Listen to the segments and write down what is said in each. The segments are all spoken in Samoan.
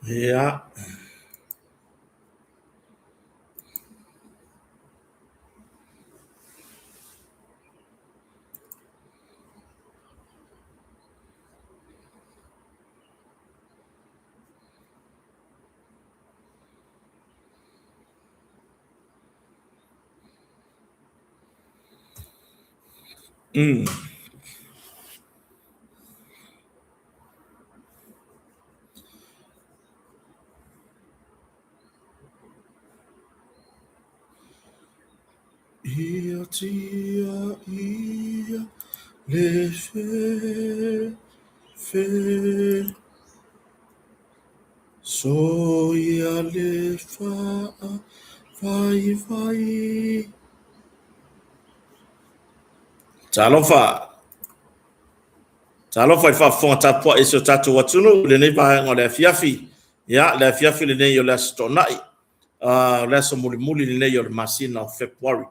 Ia. Ia tia ia le fe fe So ia le fa vai vai. Talofa! Talofa i le faafofoga tapuai a si o tatou atunuu i lenei vaega o le afiafi. Ia, le afiafi lenei o le Aso Toonai, o le aso mulimuli lenei o le masina o Fepuari.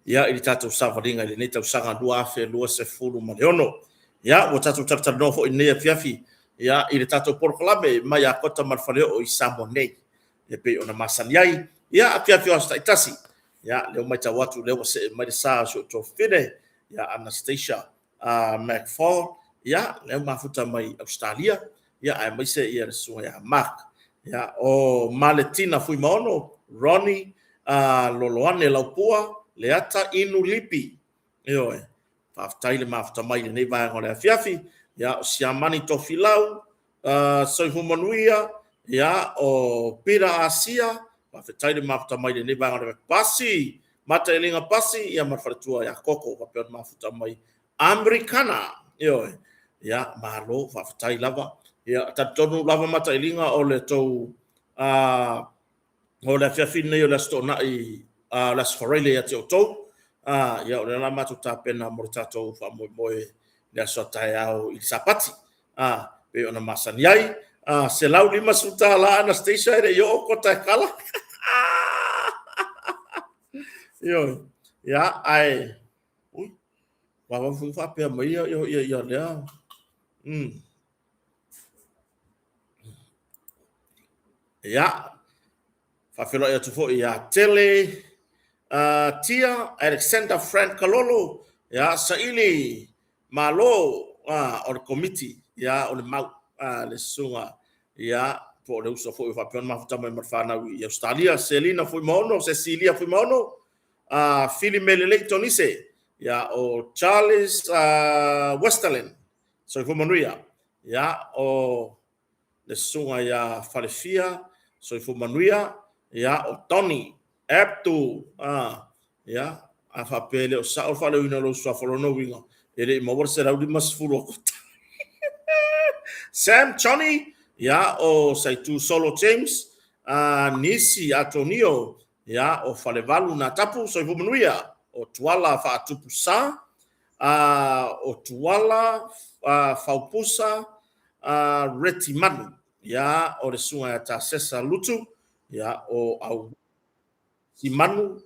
Ia, i le tatou savaliga i lenei tausaga 2026. Ia, ua tatou talatalanoa foi i lenei afiafi, ia, i le tatou polokalame mai ia Kota ma le Faleoo i Samoa nei, e pei ona masani ai, ia, afiafi o aso taitasi. Ia, lea ua matau atu o lea ua see mai le sa o si ou tuafafine ia Anastasia McFall, ia, lea ua mafuta mai Ausetalia, ia, aemaise ia le susuga ia Mark, ia, o Maletina Fuimaono, Ronnie Loloane Laupua, Leata Inu Lipi. Ioe, faafetai le mafuta mai i lenei vaega o le afiafi. Ia, o Siamani Tofilau, Soifua Manuia, ia, o Peter Asia, faafetai le mafuta mai i lenei vaega o le Pasi, Matailiga Pasi, ia ma le faletua ia Koko, faapea ona mafuta mai Amerikana. Ioe, ia, malo, faafetai lava. Ia, talitonu lava Matailiga o le tou o le afiafi lenei o le Aso Toonai, o le Aso Faraile ia te outou. Ia, o lea la matou tapena mo le tatou faamoemoe le aso a taeao i le Sapati, pei ona masani ai. $150 Anastasia e le i oo kota e kala. Ioe, ia, ae, ui, ua faapea mai ia, ia, ia lea. Ia, faafeiloai atu foi ia Tele Tia, Alexander Frank Kalolo, ia, Saili Malo, o le Komiti, ia, o le Mau, le susuga, ia, po o le uso foi o faapea ona mafuta mai ma le fanau i Ausetalia, Selina Fuimaono, Cecilia Fuimaono, Fili Melelei Tonise, ia, o Charles Westerlin, soifua manuia, ia, o le susuga ia Falefia, soifua manuia, ia, o Tony Abdul, ia, a faapea e le o sao le faaleoina o lou suafa, o lona uiga, e le i maua le 150 o kota. Sam Johnny, ia, o Saitu Solo James, Nisi Atonio, ia, o Falevalu Natapu, soifua manuia, o Tuala Faatupu Sa, o Tuala Faupusa Retimanu, ia, o le susuga ia Tasesa Lutu, ia, o Au Simanu,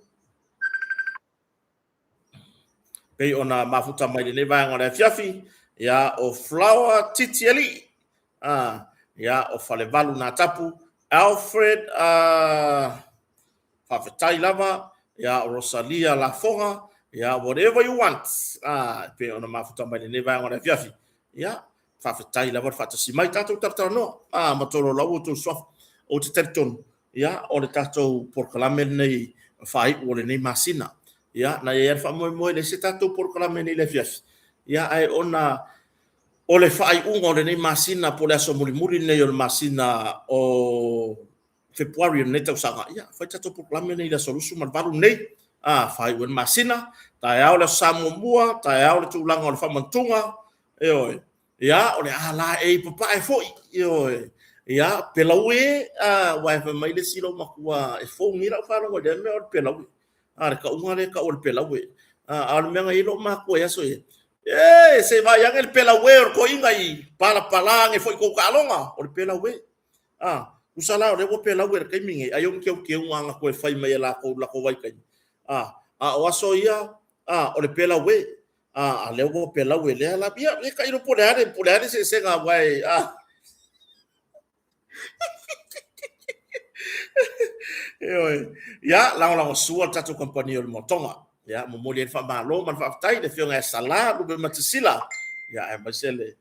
pei ona mafuta mai lenei vaega o le afiafi, ia, o Flower Titialii, ia, o Falevalu Natapu, Alfred, faafetai lava, ia, o Rosalia Lafoga, ia, whatever you want, pei ona mafuta mai lenei vaega o le afiafi, ia, faafetai lava le faatasi mai, tatou talatalanoa, ma tolaulau outou suafa. Ou te talitonu, ia, o le tatou polokalame lenei faaiu o lenei masina, ia, na i ai le faamoemoe le se tatou polokalame nei le afiafi, ia, ae ona o le faaiuga o lenei masina po o le aso mulimuli lenei o le masina o Fepuari o lenei tausaga, ia, fai tatou polokalame nei i le aso 28 lenei, faaiu ai le masina, taeao le Aso Sa muamua, taeao le tulaga o le faamantuga, ioe, ia, o le a la e i papae foi, ioe, ia, pelaue, aua e fai mai le isi loomatua e fou nei lau faalogo i lea mea o le pelaue, le tauga lea e tau o le pelaue, a o le mea na i ai loomatua i aso ia, e, se i vaai ane le pelaue o le toeaina i palapala ane foi i tou taaloga, o le pelaue. Tusa la o lea ua pelaue i le taimi nei, ai o ni teuteuga na toe fai mai e latou i le latou vaitaimi. A o aso ia, o le pelaue. A lea ua pelaue lea la, ia, ia tailo po o le a le, po o le a le eseesega aua e, a. Ioe. Ia, lagolagosua le tatou kamupani o le Motoga. Ia, momoli ai le faamalo ma le faafetai i le Afioga ia Sala Lupematasila, ia, aemaise le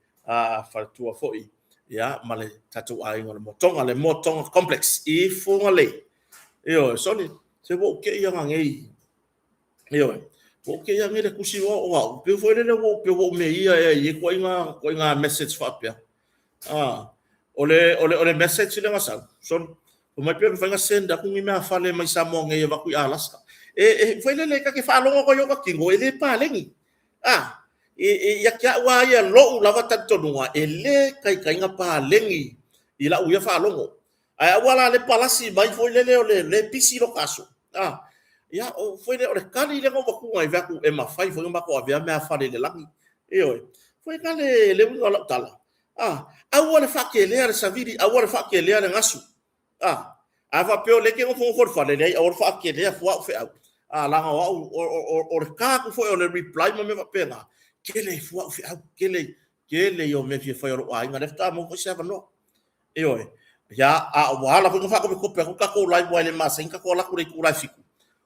faletua foi, ia, ma le tatou aiga o le Motoga, le Motoga Complex i Fugalei. Ioe, sole, se ua ou te i aga nei. Ioe, ua ou te i aga nei le tusi o au, pei foi lele ua ou meia ea i ia ituaiga message faapea. O le message lea na sau, sole, fai mai pe mafai ona send atu ni meaafale mai Samoa nei e avatu i Alaska. E foi lele ta te faalogo atu ai i ota tino, e le paleni. Ia te au lava ia lou lava talitonuga, e le taitai ona paleni i lau ia faalogo. Ae aua la le palasi mai foi lele o le pisi lota aso. Ia, foi lele, o le tali lea na ou avatua ai, fai atu, e mafai foi ona matou avea meaafale i le lagi. Ioe. Foi la le uiga o lau tala, aua le faakelea le savili, aua le faakelea le gasu. A faapea o lea e te nofonofo i le fale, leai, aua le faakelea fua au feau. Leaga o au, o le ta atu foi o le reply ma mea faapena, tele fua au feau, tele, tele ia o mea e fia fai a lou aiga, lea faatoa maua foi se avanoa. Ioe. Ia, a ua ala foi ona faatopetope atu le tatou live aua e le masani ona tatou alu atu i le itula e 7,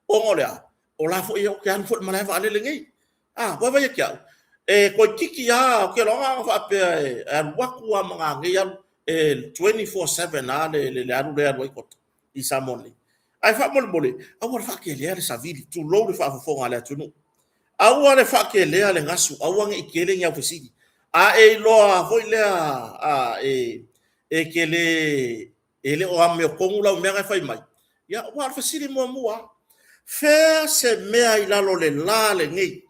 ona o le a? O la foi ou te alu foi i le malae vaalele nei. Vaai ia te au, e toeitiiti lava, ou te iloa ana faapea e alu atu lava ma nanei alu, e 24/7 lava le alu lea e alu ai Kota i Samoa nei. Ae faamolemole, aua le faakelea le savili, tulou le faafofoga a le atunuu. Aua le faakelea le gasu, aua ne i tele ni au fesili. A e iloa foi lea e te le, e le o amiotonu lau mea na e fai mai, ia aua o le fesili muamua lava, fea se mea i lalo o le la lenei?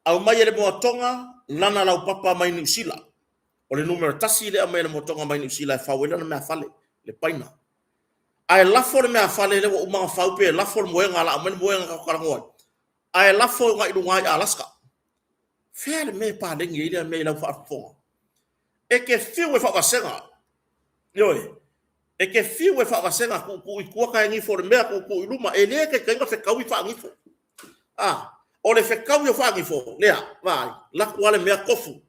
Aumai e le Moatoga lana laupapa mai Niu Sila. O le numera 1 lea e aumai e le Moatoga mai Niu Sila e fau ai lana meafale, le paina. Ae lafo le meafale lea ua uma ona fau pe lafo le moega, o le a aumai le moega tatou talanoa ai, ae lafo agai i luga i Alaska. Fea le mea e paleni ai lea mea i lau faafofoga? E te fiu e faavasega. Ioe. E te fiu e faavasega, tuutuu i tua tae gifo o le mea, tuutuu i luma, e le taitai ona fetaui faagifo. O le fetaui o faagifo, lea, vaai, laku lava le mea tofu.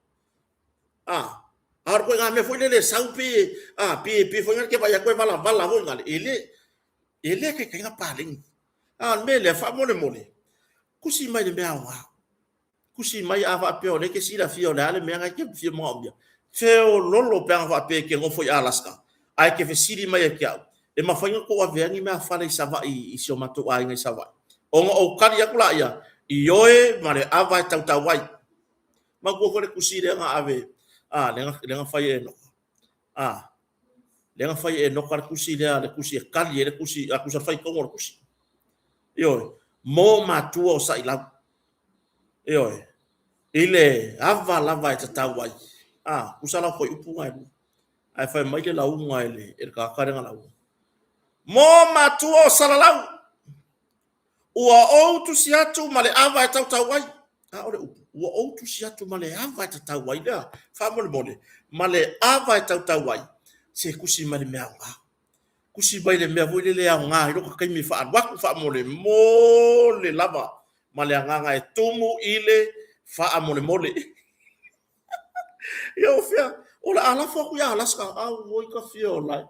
A o le ituaiga mea foi lele e sau pe, pe foi lea e vaai atu e valavala foi lale, e le, e le taitai ona paleni. A o le mea lea, faamolemole, tusi mai i le mea aoga. Tusi mai a faapea o lea e te silafia o le a le mea lena e te fia manaomia. Feoloolo pe ana faapea e te nofo i Alaska, ae te fesili mai ia te au, e mafai ona tou avea ni meaafale i Savaii i si o matou aiga i Savaii? Ona ou tali atu laia, ioe ma le ava e tautau ai. Manatua foi le tusi lea na ave, lea na fai e Enoka. Lea na fai e Enoka le tusi lea, le tusi e tali ai le tusi, a tusa le faitauga o le tusi. Ioe, mo matua o Sailau. Ioe, i le ava lava e tatau ai. Tusa la o fuaiupu na e lua. Ae fai mai le lauga e le tagata lea na lauga. Mo matua o Salalau! Ua ou tusi atu ma le ava e tautau ai. A o le upu, ua ou tusi atu ma le ava e tatau ai lea. Faamolemole, ma le ava e tautau ai, se tusi mai le mea aoga. Tusi mai le mea foi lele e aoga i lota taimi e faaalu atu faamolemole lava ma le agaga e tumu i le faamolemole. Ia o fea, o le a lafo atu ia Alaska, auoi ka fia o lae.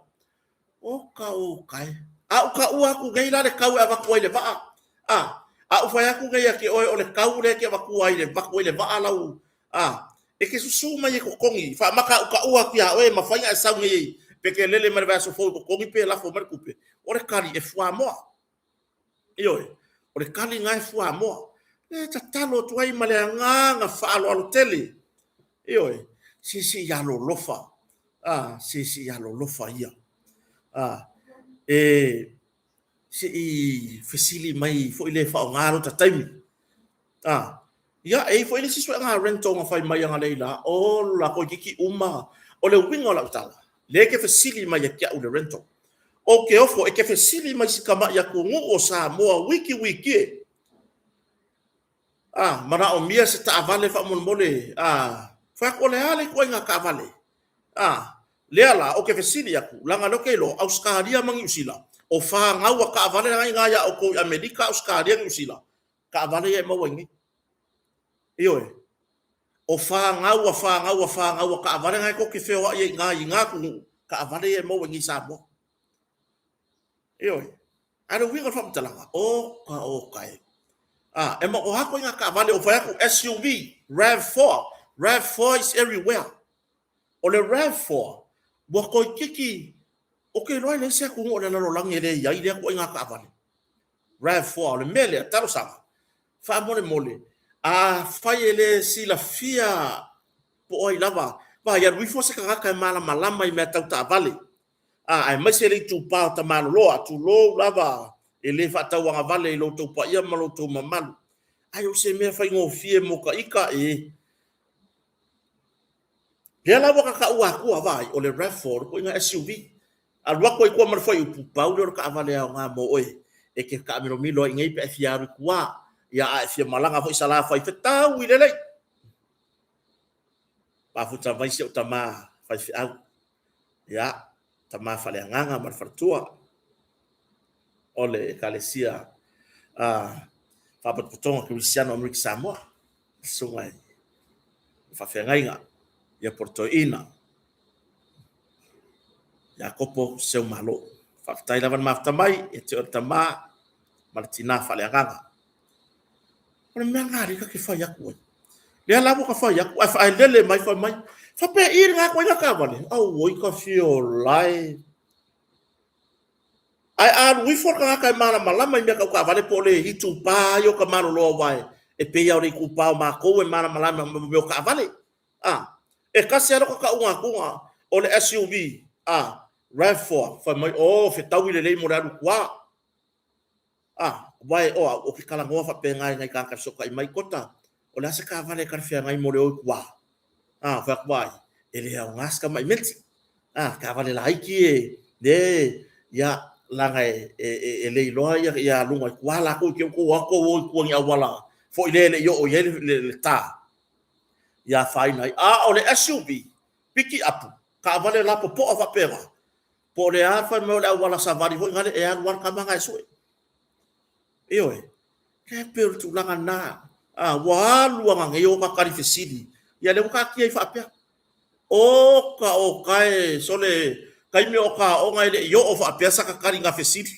Oka oka e. A ou taua atu nei la le tau e avatu ai le vaa, a, a ou fai atu nei ia te oe o le tau lea e te avatua ai le avatu ai le vaa lau, a, e te susu mai e totogi, faamata a ou taua atu ia oe e mafai ona e sau nei pe te lele mai le vaiaso fou e totogi pe lafo mai le tupe, o le tali e fuamoa. Ioe, o le tali lena e fuamoa. E tatalo atu ai ma le agaga faaaloalo tele. Ioe, se se i alolofa, a, se se i alolofa ia. A, e, se i fesili mai foi le faaaoga lota taimi. A, ia, e i ai foi le isi suega rental na fai mai analeila, ola, toeitiiti uma. O le uiga o lau tala, lea e te fesili mai ia te au i le rental. Ou te ofo, e te fesili mai si tamai atunuu o Samoa wikiwikie. A, manaomia se taavale faamolemole, a, fai atu, o le a le ituaiga taavale? A, lea la, ou te fesili atu, leaga o lea ou te iloa, Ausetalia ma Niu Sila, o fanau a taavale la e i ina ia outou i Amerika, Ausetalia, Niu Sila, taavale ia e maua i inei. Ioe. O fanau a fanau a fanau a taavale na e tou te feoai ai i ina i na atunuu, taavale ia e maua i inei i Samoa. Ioe. A o le uiga o le faamatalaga, oka oka e. A, e ma o a koiga taavale o fai atu SUV, RAV4, RAV4 is everywhere. O le RAV4, ua toeitiiti, ou te iloa e leai se atunuu o le lalolagi e le i ai lea ituaiga taavale. RAV4, o le mea lea, talosaga, faamolemole, afai e le silafia po o ai lava, vaai, alu ifo se tagata e malamalama i mea tau taavale, a, aemaise le itupa o Tamaloloa, tulou lava, e le faatauagavale i lo outou paia ma lo outou mamalu, ae o se mea faigofie mo ta ita e. Lea la ua ta taua atua, vaai, o le RAV4, o le ituaiga SUV. Alu atu ai tua ma le fuaiupu, pau lea o le taavale aoga mo oe e te taamilomilo ai i nei pe a e fia alu i tua, ia a e fia malaga foi i Salafai, fetaui lelei. Mafuta mai si ou tama faifeau, ia, tama faaleagaga ma le faletua o le Ekalesia Faapotopotoga Kerisiano Amerika Samoa, le susuga i le faafeagaiga ia po o le toeaina Iakopo Seumalo. Faafetai lava le mafuta mai ia te oe le tama ma le tina faaleagaga. O le mea lena lea ta te fai atu ai. Lea la ua ta fai atu, ae faaelele mai fai mai, faapei lena ituaiga taavale? Auoi ka fiola e. Ae a alu ifo le tagata e malamalama i mea tau taavale po o le itupa ai o ka malolo aua e pei lava o le itupa o matou e malamalama i mea o taavale. A, e tasi lava lota tauga atuga o le SUV, a, RAV4, fai mai, oh, fetaui lelei mo le alu i tua. A, aua e, o au, ou te talanoa faapena i nai tagata e fesootai mai, Kota, o le a se taavale e talafeagai mo le o i tua? A, fai atu ai, e le aoga se tamai meti. A, taavale laiti e, le, ia, leaga e, e, e, e le iloa ia, ia luga i tua latou i te i ua o atu o i tua i ni auala foi lea e le i oo i ai le, le, le ta, ia afaina ai. A o le SUV, piki apu, taavale lapopoa faapena, Po o le a fai mai o le auala savali foi nale e alu lava le tama na e sue. Ioe. E pei o le tulaga lena. A, ua alu aga nei o ta tali fesili. Ia lea ua taatia ai faapea. Oka oka e sole taimi o ta aoga e le i oo faapea sa ta taliga fesili.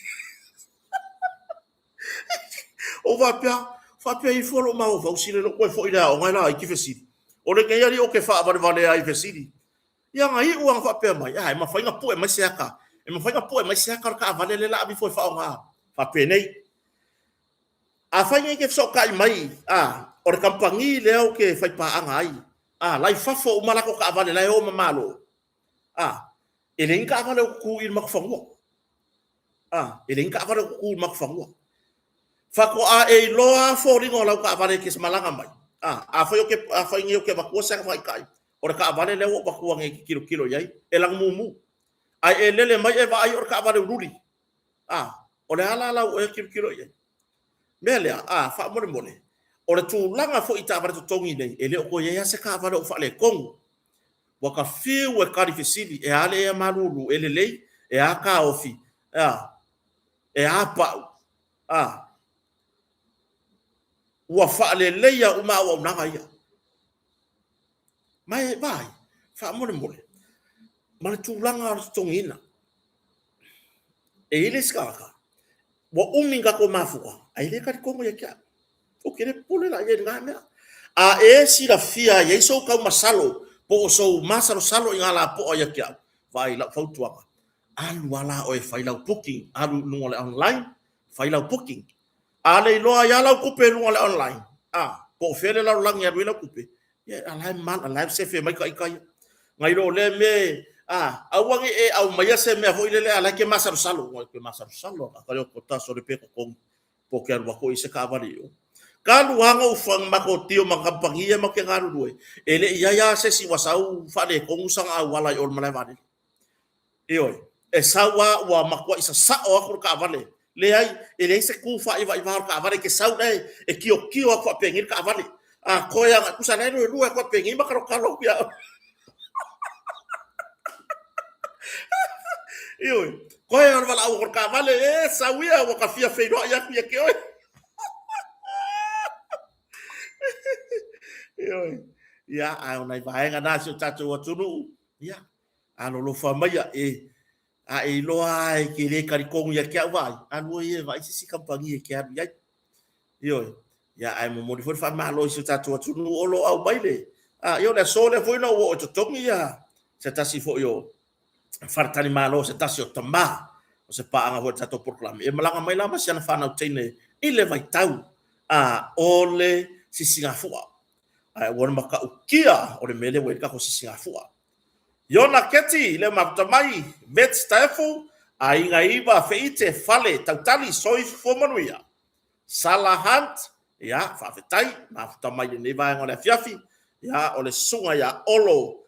Ou faapea, faapea ifo lou mafaufau sile lou toe foi i le aoga e laiti fesili. O lenei alii ou te faavalevalea ai i fesili. Ia na iu lava faapea mai, a, e mafai ona pue mai se ata, e mafai ona pue mai se ata o le taavale lea o le a ave ifo e faaaoga faapenei. Afai nei e te fesootai mai, a, o le kamupani lea ou te faipaaga ai, a, la i fafo uma latou taavale la e o ma Malo, a, e leai ni taavale o tutu i le matou fanua. A, e leai ni taavale o tutu i le matou fanua. Faatoa e iloa foliga o lau taavale e te malaga mai. A, afai ou te, afai nei ou te avatua se ata faataitai, o le taavale lea ua ou avatua nei e te tilotilo i ai, e lagumumu. Ae e lele mai e vaai o le taavale uliuli. A, o le a la lau ea tilotilo i ai? Mea lea, a, faamolemole, o le tulaga foi i taavale totogi nei, e le o toe i ai lava se taavale o faaletonu. Ua ta fiu e tali fesili, e a le ea malulu, e lelei, e a taofi, a, e a pau, a, ua faaleleia uma auaunaga ia. Ma e vaai, faamolemole, ma le tulaga o le totogiina. E i ai le isi tagata, ua umi ona tatou mafuta, ae le talitonu ia te au. Ou te le popole la i ai i lena mea. A e silafia e i ai sou taumasalo po o sou masalosalo i ngā lapoa ia te au, vaai i lau fautuaga, alu lava la oe e fai lau booking, alu i luga o le online, fai lau booking. A le iloa ai lava lau tupe i luga o le online, a, po o fea le lalolagi e alu ai lau tupe, ia, a la e mal, a la e sefe mai ta ita ia. Nai lo lea mea, a, aua ne i e aumaia se mea foi lele a la e te masalosalo. Ua te masalosalo, a ka leo ko taso le pe totogi, po ke alu atu i se taavale i o. Talu lava ona ou fai matou tio ma kamupani ia matou te galulue, e le i i ai lava se isi ua sau faaletonu sana auala i o i le malae vaalele. Ioe, e sau lava ua matuai sasao atu le taavale. Leai, e leai se tu faaivaivā o le taavale, e te sau la e tiotio atu faapenei le taavale. A toe agai, tusa la e luelue atu faapenei ma talotalo atu ia oe. Ioe, koe o le valaau o le taavale, e sau ia ua ta fia feiloai atu ia te oe. Ioe, ia, ae o nai vaega na a si o tatou atunuu, ia, alolofa maia e. A e iloa lava e te le talitonu ia te au vaai, alu oe ia e vaai se isi kamupani e te alu i ai. Ioe. Ia, ae momoli foi le faamalo i si o tatou atunuu o lo o aumai le... A, ia o le aso lea foi na ou oo e totogi ia se tasi foi o faletalimalo, se tasi o tama o se paaga foi o le tatou polokalame. E malaga mai la ma si ana fanau teine i le vaitau a o le sisigafua. Ae ua matautia o le mea lea ua i ai le tatou sisigafua. Iona Keti, lea mafuta mai, Vets Taefu, Aiga Iva, Feite, Fale, Tautali, Soifua Manuia. Sala Hunt, ia, faafetai, mafuta mai lenei vaega o le afiafi, ia, o le susuga ia Olo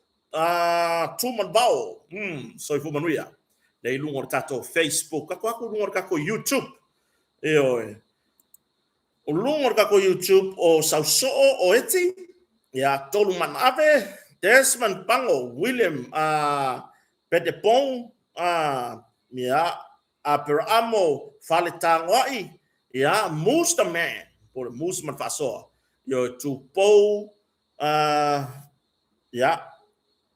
Tumanvao, soifua manuia. Lea i luga o le tatou Facebook, tatou atu i luga o le tatou YouTube, ioe. O luga o le tatou YouTube o Sausoo o Eti, ia, Tolu Manaave, Desmond Pango, William Petepong, ia, Aperaamo Faletagoai, ia, Moose the Man, po o le Moose ma le faasoa, ioe, Tupou, ia,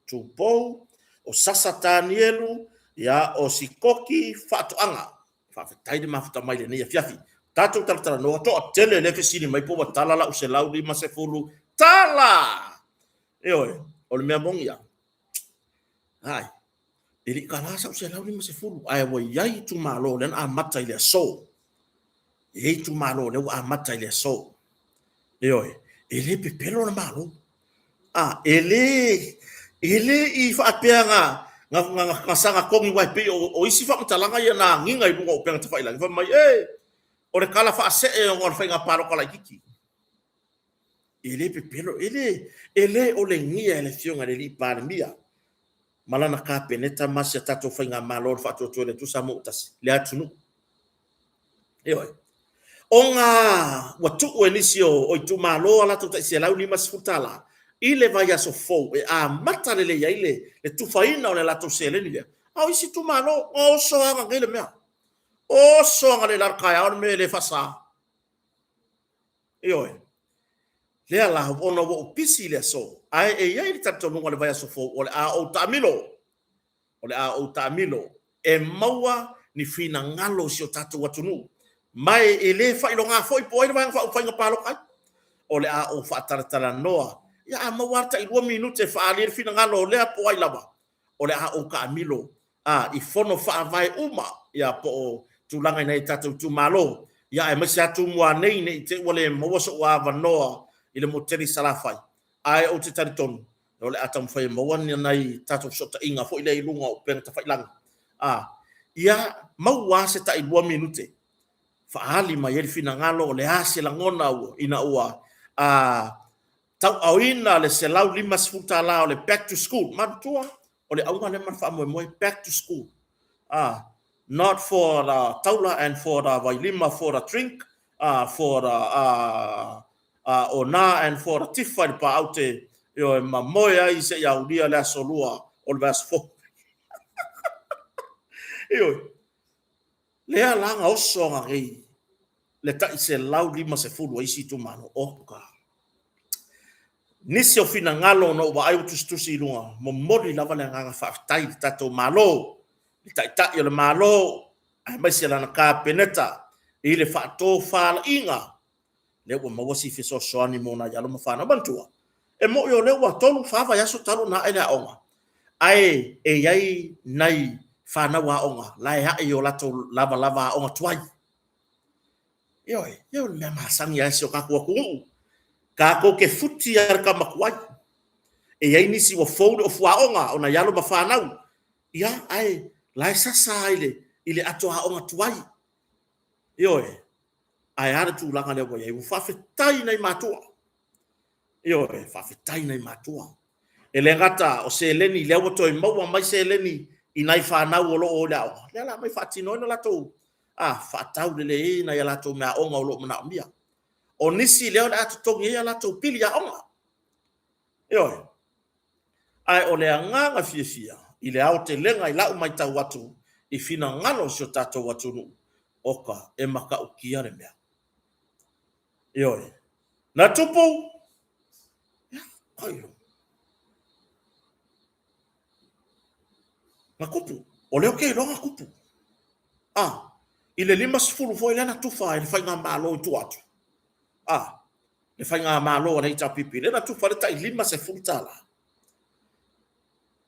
Tupou, o Sasa Tanielu, ia, o Sikoki Faatoaga. Faafetai le mafuta mai lenei afiafi. Tatou talatalanoa, toatele lea fesili mai po ua tala lau 150 tala! Ioe, o le mea moni ia. Ai, e le i tala sau 150, ae ua i ai itumalo lea na amata i le aso. E i ai itumalo lea ua amata i le aso. Ioe, e le pepelo le Malo. A, e le, e le i faapea na, na, na, na saga togi aua e pei o, o isi faamatalaga ia na agiga i luga o upega tafailagi, fai mai, e, o le tala faasee ona o le faiga palota laitiiti. E le pepelo, e le, e le olegia e le Afioga i le Alii Palemia ma lana Kapeneta ma si a tatou Faigamalo o le Faatuatua i le Atua Samoa ua tasi, le atunuu. Ioe. Ona ua tuu e nisi o, o itumalo a latou tai $150 i le vaiaso fou e amata lelei ai le, le tufaina o le latou seleni lea. A o isi itumalo, oso lava nei le mea. Oso analeila le taeao le mea e le faasa. Ioe. Lea la, ona ua ou pisi i le aso, ae e i ai le talitonuga i le vaiaso fou, o le a ou taamilo, o le a ou taamilo e maua ni finagalo o si o tatou atunuu, ma e le faailoga foi po o ai le Vaega Faaupufai na palota ai. O le a ou faatalatalanoa, ia a maua lava le tailua minute e faaali ai le finagalo o lea po o ai lava, o le a ou taamilo a i fono faavae uma ia po o tulaga i nai o tatou itumalo, ia aemaise lava Tumua nei ne i te i ua le maua so'u avanoa i le motu tele i Salafai, ae ou te talitonu o le a taumafai e maua ni nai tatou fesootaiga foi lea i luga o upega tafailagi a ia maua lava se tailua minute faaali mai ai le finagalo o le a se lagona ua ina ua a tauaoina le $150 o le back to school. Manatua, o le auga lea ma le faamoemoe, back to school. Ah, not for the taula and for the vailima for the drink, ah, for the ah, ah, ona and for the tifa i le paaute, ioe, ma moe ai seia aulia le aso lua o le vaiaso fou. Ioe, lea la na oso ananei le tai 150 a isi itumalo. Oka! Nisi o finagalo ona ou vaai ua tusitusi i luga, momoli lava le agaga faafetai i le tatou Malo, i le Taitai o le Malo aemaise lana Kapeneta i le faatofalaiga lea ua maua si fesoasoani mo nai alo ma fanau. Manatua, e moni o lea ua tolu, fa vaiaso talu ona ae le aoga, ae e i ai nai fanau aoga la e ae i o latou lavalava aoga tuai. Ioe, ia o le mea masani lava i si o tatou atunuu, tatou te futi lava i le tama tuai. E i ai nisi ua fou le ofu aoga o nai alo ma fanau, ia, ae la e sasa lava i le, i le ato aoga tuai. Ioe, ae a le tulaga lea ua i ai? Ua faafetai i nai matua. Ioe, faafetai i nai matua. E le gata o seleni, lea ua toe maua mai seleni i nai fanau o lo o i le aoga, lea la aumai faatino ai le latou a faatau lelei ai nai a latou meaaoga o lo o manaomia. O nisi lea o le a totogi ai a latou pili aoga. Ioe. Ae o le agaga fiafia i le aotelega i lau matau atu i finagalo o si o tatou atunuu, oka, e matautia le mea. Ioe. Na tupu, ia, ai, na tupu. O lea ou te iloa na tupu. A, i le 50 foi lea na tufa e le faigamalo i tua atu. A, le faigamalo a le HRPP, lea na tufa ai le tai $50.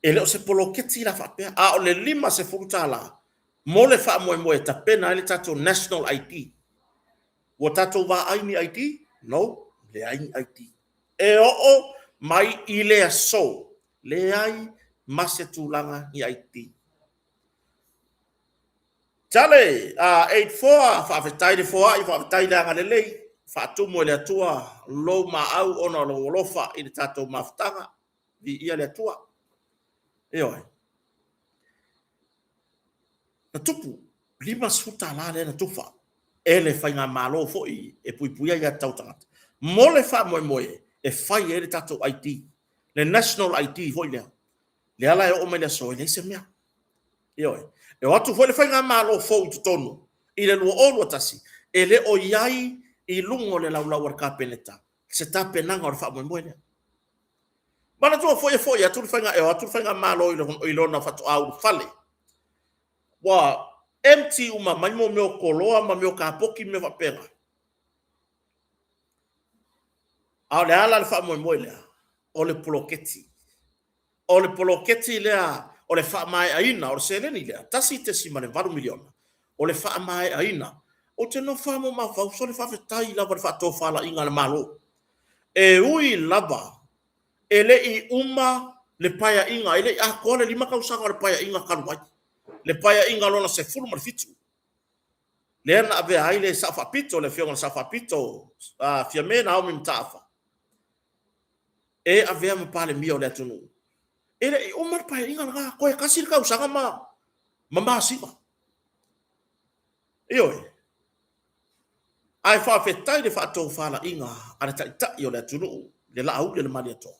E le o se poloketi la faapea, a o le $50 mo le faamoemoe e tapena ai le tatou National ID. Ua tatou vaai ni ID? No, leai ni ID. E oo mai i le aso, leai ma se tulaga ni ID. Chale, a 84, faafetai le foai, faafetai le agalelei, faatumu e le Atua lou maau ona o lou alofa i le tatou mafutaga. Viia le Atua. Ioe. Na tupu, $50 lea na tufa e le faigamalo foi e puipuia ia tatau tagata mo le faamoemoe e fai ai le tatou ID, le National ID foi lea. Lea la e oo mai le aso e leai se mea. Ioe. E o atu foi le faigamalo fou i totonu i le 2021, e le o i ai i luga o le laulau a le Kapeneta se tapenaga o le faamoemoe lea. Manatua foi e foi atu le faiga, e o atu le faigamalo i lona faatoa ulufale, ua empty uma mai mo mea o koloa ma mea o kapoki ma mea faapena. A o le ala le faamoemoe lea, o le poloketi. O le poloketi lea o le faamaeaina o le seleni lea, $1.8 miliona, o le faamaeaina. Ou te nofo lava ma mafaufau, sole faafetai lava i le faatofalaiga a le Malo. E ui lava e le i uma le paeaiga, e le i atoa le 5 tausaga o le paeaiga talu ai, le paeaiga lona 17, lea na avea ai le Sao Faapito, le Afioga i le Sao Faapito Fiame Naomi Mataafa, e avea ma Palemia o le atunuu. E le i uma le paeaiga lena, toe tasi le tausaga ma masina. Ioe. Ae faafetai le faatofalaiga a le Taitai o le atunuu, le Laauli a le Malietoa.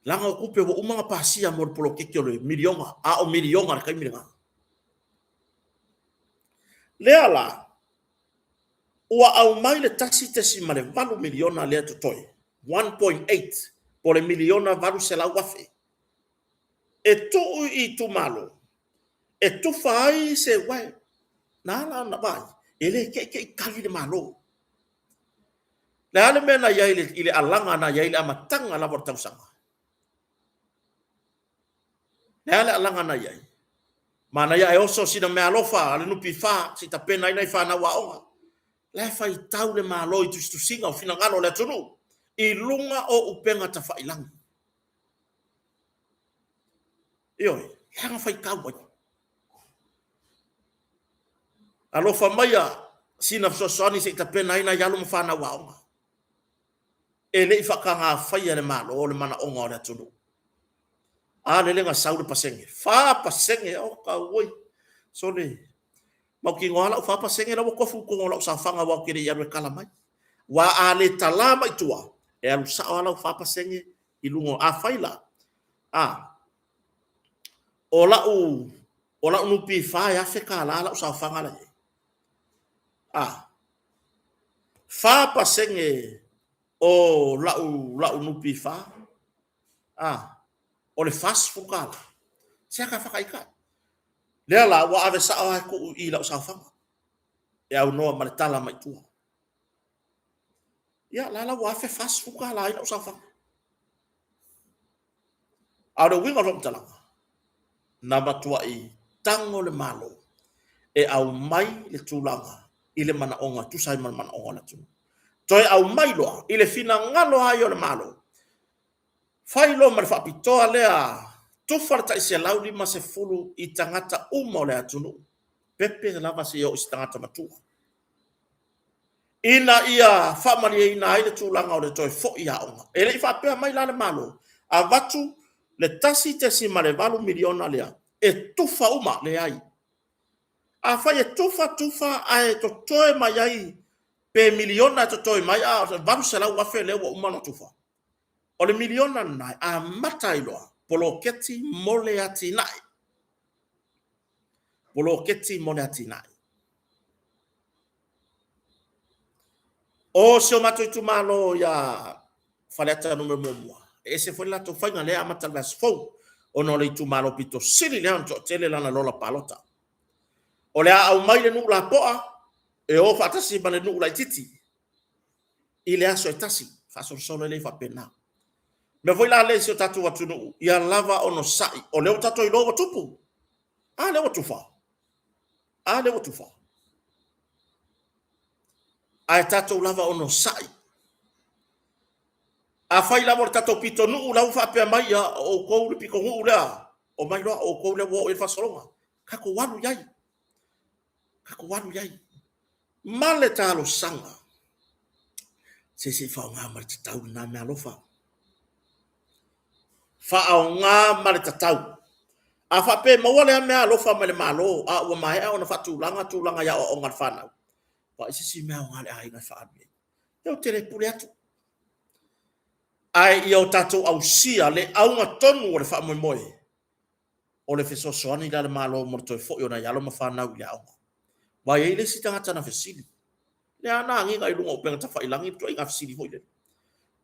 Leaga o tupe ua uma ona pasia mo le poloketi o le miliona, a o miliona le taimi lena. Lea la, ua aumai le 1.8 miliona lea totoe, 1.8 po o le miliona 800 afe, e tuu i itumalo e tufa ai se uae. Na ala ona vaai, e le teitei tali le Malo. O le a le mea na i ai i le alaga na i ai i le amataga lava o le tausaga? Le a le alaga na i ai? Manaia ae oso sina meaalofa a le NPF se i tapena ai nai fanau aoga. La e faitau le Malo i tusitusiga o finagalo o le atunuu i luga o upega tafailagi. Ioe, leaga faitau ai. Alofa maia sina fesoasoani se i tapena ai nai alo ma fanau aoga. E le i faatagafaia e le Malo le manaoga o le atunuu. A lele na sau le pasene, 4%, o tauoi, sole, mautinoa lau 4% la ua tofu i totonu o lau saofaga aua ou te le i alu e tala mai. Aua a le tala mai tua, e alu sao lava lau 4% i luga. Afai la, a, o lau, o lau NPF e $1,000 lau saofaga la i ai. A, 4% o lau, lau NPF, a, o le $40. Se a ta faataitai. Lea la, ua ave sao lava e tuu i lau saofaga. E aunoa ma le tala mai tua. Ia, la la ua $1,040 ai lau saofaga. A o le uiga o le faamatalaga, na matuai tago le Malo e aumai le tulaga i le manaoga e tusa ai ma le manaoga o le atunuu. Toe aumai loa i le finagalo lava ia o le Malo, fai loa ma le faapitoa lea, tufa le tai 150 i tagata uma o le atunuu, pepe lava seia oo i se tagata matua, ina ia faamalieina ai le tulaga o le toe foi i aoga. E le i faapea mai la le Malo, avatu le 1.8 miliona lea e tufa uma, leai. Afai e tufa, tufa ae totoe mai ai pe miliona e totoe mai, a o le 800,000 lea ua uma ona tufa. O le miliona lena e amata ai loa poloketi mo le atinae. Poloketi mo le atinae. O si o matou itumalo ia Faleata Nu.1, e ese foi le latou faiga lea e amata i le vaiaso fou. ona o le itumalo pito sili lea ona toatele lana lola palota. O le a aumai le nuu lapoa e o faatasi ma le nuu laitiiti i le aso e tasi, faasolosolo ai lea faapena. Mea foi la lea i si o tatou atunuu, ia lava onosai, o lea ua tatou iloa ua tupu. A lea ua tufa. A lea ua tufa. Ae tatou lava onosai. Afai lava o le tatou pitonuu la ua faapea mai, ia o outou le pitonuu lea, omai loa, o outou lea ua oo i ai le faasologa. Tatou alu i ai. Tatou alu i ai. Ma le talosaga, se se i faaaoga ma le tatau lena meaalofa. Faaaoga ma le tatau. A faapea e maua lea meaalofa mai le Malo a ua maea ona faatulaga tulaga i aoaoga a le fanau, vaai se isi mea aoga a le aiga e faaalu i ai. Ia ou te le pule atu. Ae ia o tatou ausia le auga tonu o le faamoemoe, o le fesoasoani lea a le Malo mo le toe foi o nai alo ma fanau i le aoga. Aua e i ai le isi tagata na fesili, lea na agiga i luga o upega tafailagi le ituaiga fesili foi lele.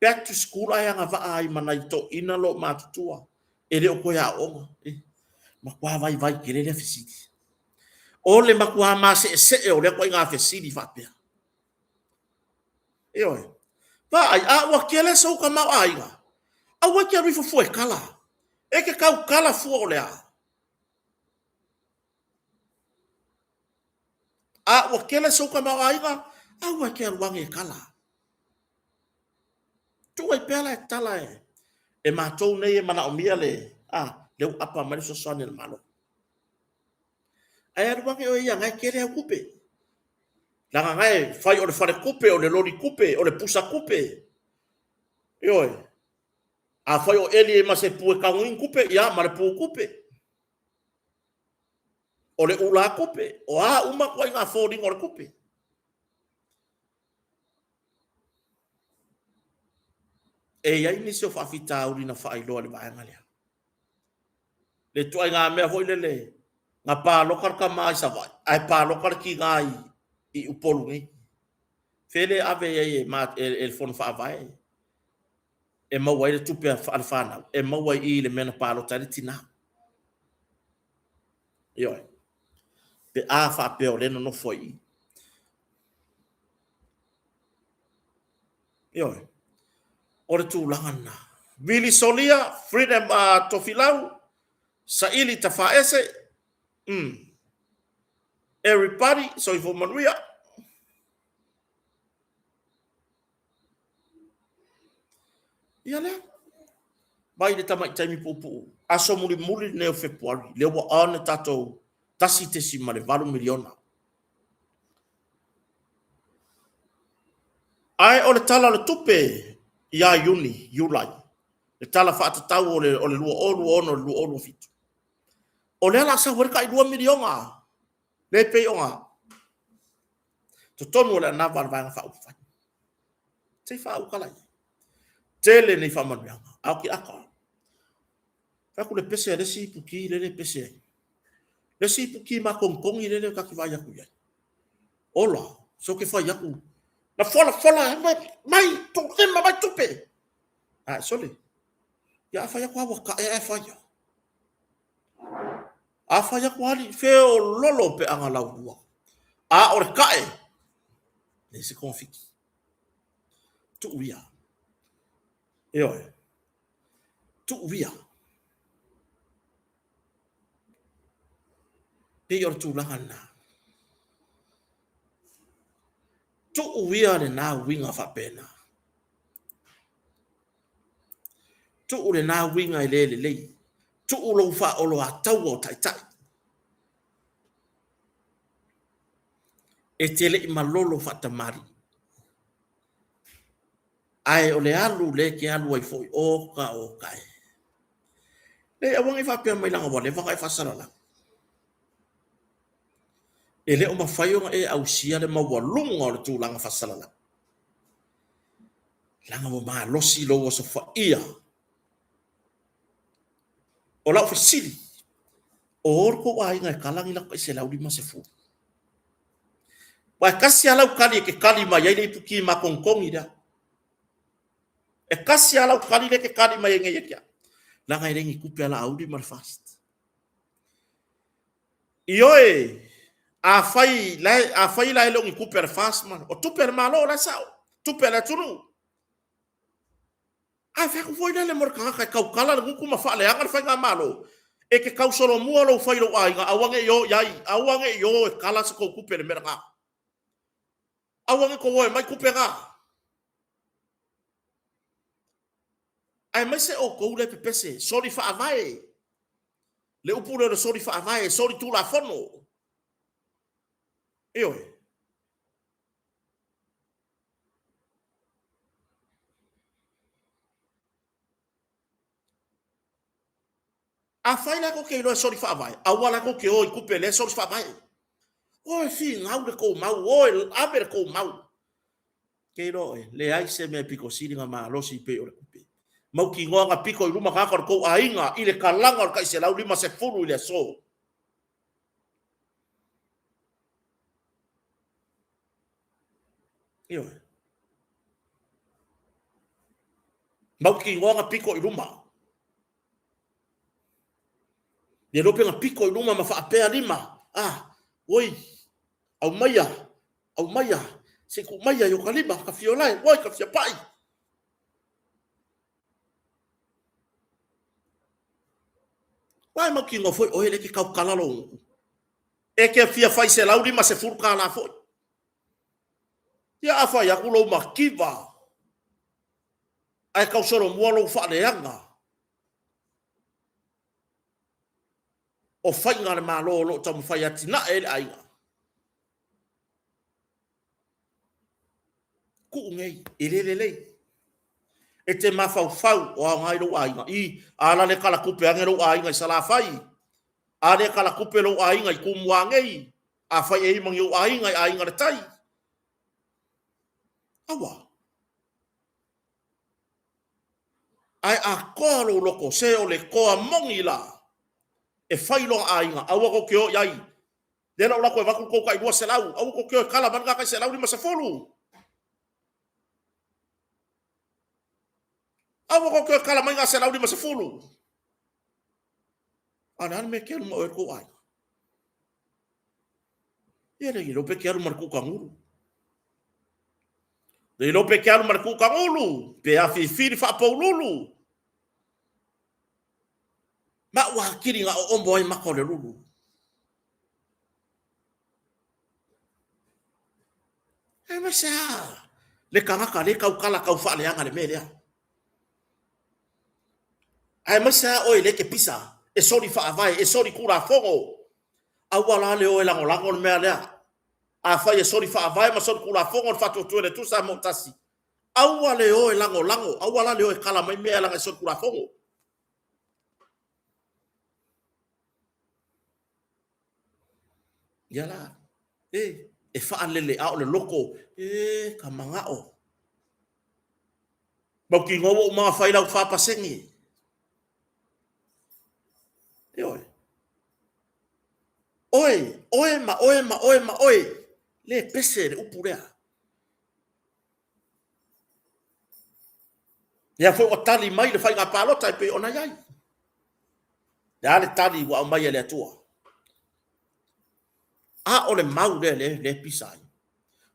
Back to school ae agavaa ai ma nai toeaiina loomatutua e le o toe aooga. E matua vaivai tele lea fesili. O le matua maseesee o lea ituaiga fesili faapea. Ioe. Vaai, a ua tele sou tamaoaiga, aua e te alu ifo fua e tala. E te tautala fua o le a? A ua tele sou tamaoaiga, aua e te alu ane e tala. Tuu ai pea la e tala e matou nei e manaomia le, a, lea ua apa mai le fesoasoani a le Malo. Ae alu ane oe ia, na e tele au tupe. Leaga na e fai o le faletupe, o le loli tupe, o le pusa tupe. Ioe. Afai o eli ai ma se pu e tago ai ni tupe, ia ma le pu tupe. O le ula tupe, o a uma ituaiga foliga o le tupe. E i ai nisi o faafitauli na faailoa i le vaega lea. Le ituaiga mea foi lele, na palota le tama i Savaii, ae palota le tina i Upolu nei. Fea le ave i ai e le Fono Faavae e maua ai le tupe a le fanau, e maua i i i le mea na palota ai le tina. Ioe. Pe a faapea o lea e nonofo ai i i. Ioe. O le tulaga lena. Vili solia, Freedom Tofilau, saili tafaese, Everybody, soifua manuia. Ia lea. Mai le tamai taimi puupuu. Aso mulimuli lenei o Fepuari, lea ua on le tatou 1.8 miliona. Ae o le Tala o le Tupe ia Iuni, Iulai, le Tala Faatatau o le 2026 i le 2027, o lea o le a sau ai le tai $2 miliona lea e pei ona totonu o le anava a le Vaega Faaupufai. Se i faauta laia. Tele nei faamanuiaga, a o ke aka. Fai atu le pese a le isi ipuki lele e pese ai. Le isi ipuki matonitoni lele ta te vaai atu i ai. Ola, so ke fai atu, na fola fola mai, lima mai tupe. A sole, ia a fai atu a ua tae ae fai ia. A fai atu ali, feololo peaga laulua. A o le tae, leai se togafiti. Tuu ia. Ioe. Tuu ia. Pei o le tulaga lena. Tuu ia lena uiga faapena. Tuu lena uiga e le lelei. Tuu lou faaoloataua o taitai. E te le i malolo faatamalii. Ae o le alu lea e te alu ai foi, oka oka e. Leai, aua ne i faapea mai leaga ua leva ona e faasalalau. E le o mafai ona e ausia le maualuga o le tulaga faasalalau. Leaga ua malosi lou osofaia. O lau fesili, o o le tou aiga e kala ni latou tai 150? Aua e tasi lava lau kali e te kali mai ai le ipuki matonitoni lea. E tasi lava lau kali lea e te kali mai ai nei ia te au. Leaga e le ni tupe a Laauli ma le FAST. Ioe, afai la, afai la e le o ni tupe a le FAST ma, o tupe a le Malo la e sao, tupe a le atunuu. Ae fai atu foi lele mo le tagata e tautala le gutu ma faaleaga le faigamalo, e te tausolomua lou fai i lou aiga, aua ne i o i ai, aua ne i o e kala se tou tupe i le mea lena. Aua ne i tou o e aumai tupe na. Aemaise outou lea e pepese, soli faavae. Le upu lea o le soli faavae, soli tulafono. Ioe. Afai la tou te iloa e soli faavae, aua la tou te o i tupe lea e soli faavae. O e finau le tou mau, o e ave le tou mau. Ke iloa oe, leai se mea pito sili ona malosi pei o le tupe. Mautinoa na pito i luma tagata o le tou aiga i le kalaga o le tai 150 i le aso. Ioe. Mautinoa na pito i luma. Ia iloa pe na pito i luma ma faapea lima, ah, oi, aumaia, aumaia, se i tuu maia i o ta lima, ka fia olae, oi, ka fia pai. Uae mautinoa foi oe lea e te tautala lou nuu. E te fia fai $150 foi. Ia a fai atu lou mativa, ae tausolomua lou faaleaga o faiga a le Malo o lo o taumafai e atinae ai le aiga. Tuu nei, e le lelei. E te mafaufau o aoga ai lou aiga. I, a la le kalatupe ane lou aiga i Salafai, a le kalatupe lou aiga i Tumua nei, afai e i ai ma ni ou aiga i Aiga i le Tai. Aua. Ae a toa lou loto, se o le toa moni la, e fai lona aiga, aua tou te o i ai. Lea la ua latou avatu le tou tai 200, aua tou te o e kala mai lena tai 150. Aua tou te o e kala mai na 150. A o le a le mea e te alu ma oe ai le tou aiga? Ia le iloa pe te alu ma le tuutagulu. Le iloa pe te alu ma le tuutagulu, pe afifili faapoululu. Ma ua atili na oomo ai maka o le lulu. Aemaise a le tagata le tautala tau faaleaga le mea lea. Aemaise a oe le te pisa e soli faavae, e soli tulafono. Aua la le o e lagolago le mea lea. Afai e soli faavae ma soli tulafono le Faatuatua i le Atua Samoa ua Tasi, aua le o e lagolago, aua la le o e kala mai mea leaga e soli tulafono. Ia la, e, e faalele a o le loto, e, ka manao. Mautinoa ua uma ona fai lau 4%. Ioe. Oe, oe ma oe ma oe ma oe, le pese le upu lea. Lea foi ua tali mai le faiga palota e pei ona i ai. Le a le tali ua aumai e le Atua? A o le mau lea le, le pisa ai.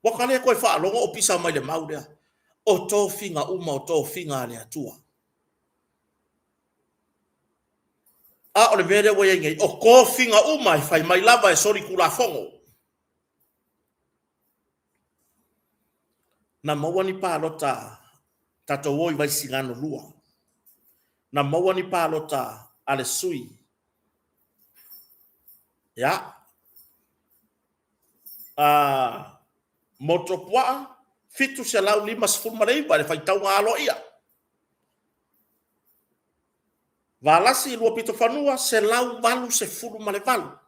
Ua ka le toe faalogo o pisa mai le mau lea. O tofiga uma o tofiga a le Atua. A o le mea lea ua i ai nei, o tofiga uma e fai mai lava e soli tulafono. Na maua ni palota tatou o i Vaisigano 2. Na maua ni palota a le sui. Ia. A Motuopuaa 759 le faitauga aloaia. Valasi Luapitofanua 188.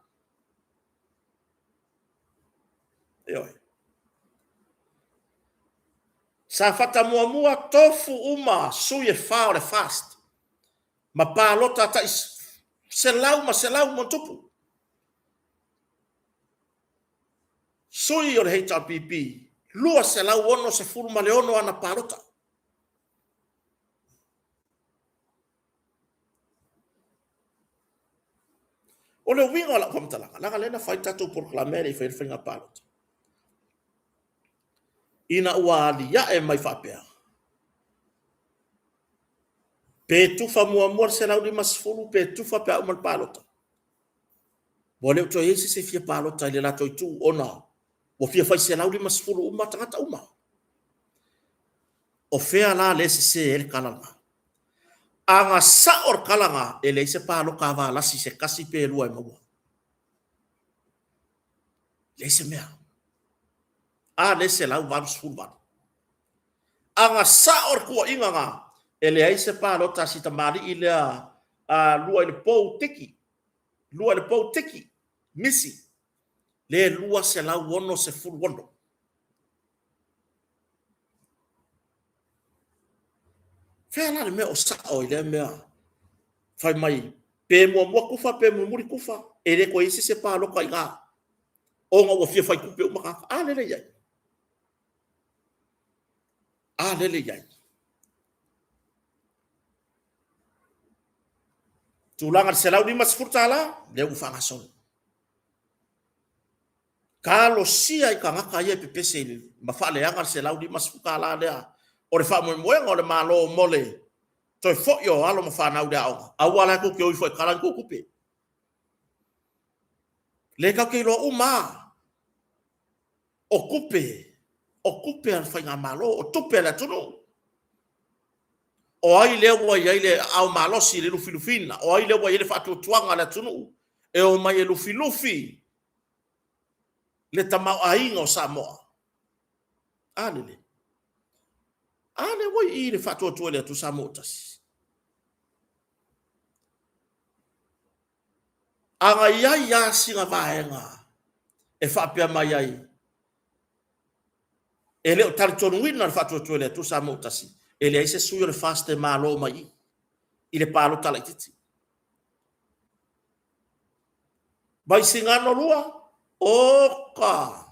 Ioe. Safata muamua tofu uma sui e fa o le FAST ma palota tai selau ma selau ma tupu. Sui o le HRPP 266 ana palota. O le uiga o lau faamatalaga, leaga lea na fai le tatou polokalame ae le i faia le faiga palota. Ina ua aliae mai faapea, pe tufa muamua le 150 pe tufa pe a uma le palota, ua le o toe i ai se isi e fia palota i le latou itu ona ua fia fai 150 uma tagata uma. O fea la lea e sese ai le tala lena? A na sao le tala lena, e leai se palota a Valasi se tasi pe lua e maua. Leai se mea. A lea 188. A na sao le tuuaiga lena, e leai se palota a si tamalii lea a lua i le pou Tiki, lua i le pou Tiki, misi, le 266. Fea la le mea o sao i lea mea fai mai pe muamua tufa pe mulimuli tufa, e le toe i ai se isi e palota i ina ona ua fia fai tupe uma tagata. A lele i ai. A lele i ai. Tulaga i le $150, lea ua faagasolo. Talosia i tagata ia e pepese ma faaleaga le $150 lea o le faamoemoega o le Malo mo le toe foi o alo ma fanau i le aoga, aua la tou te o ifo e kala ni tou tupe. Lea tatou te iloa uma lava, o tupe, o tupe a le faigamalo, o tupe a le atunuu. O ai lea ua i ai le aao malosi i le lufilufiina? O ai lea ua i ai le faatuatuaga o le atunuu e omai e lufilufi le tamaoaiga o Samoa? A lele. A lea ua i i le faatuatua i le Atua Samoa ua tasi. A na i ai lava sina vaega e faapea mai ai, e le o talitonuina le faatuatua i le Atua Samoa ua tasi, e leai se sui o le FAST e malo mai i i, i le palota laitiiti. Vaisigano 2, oka!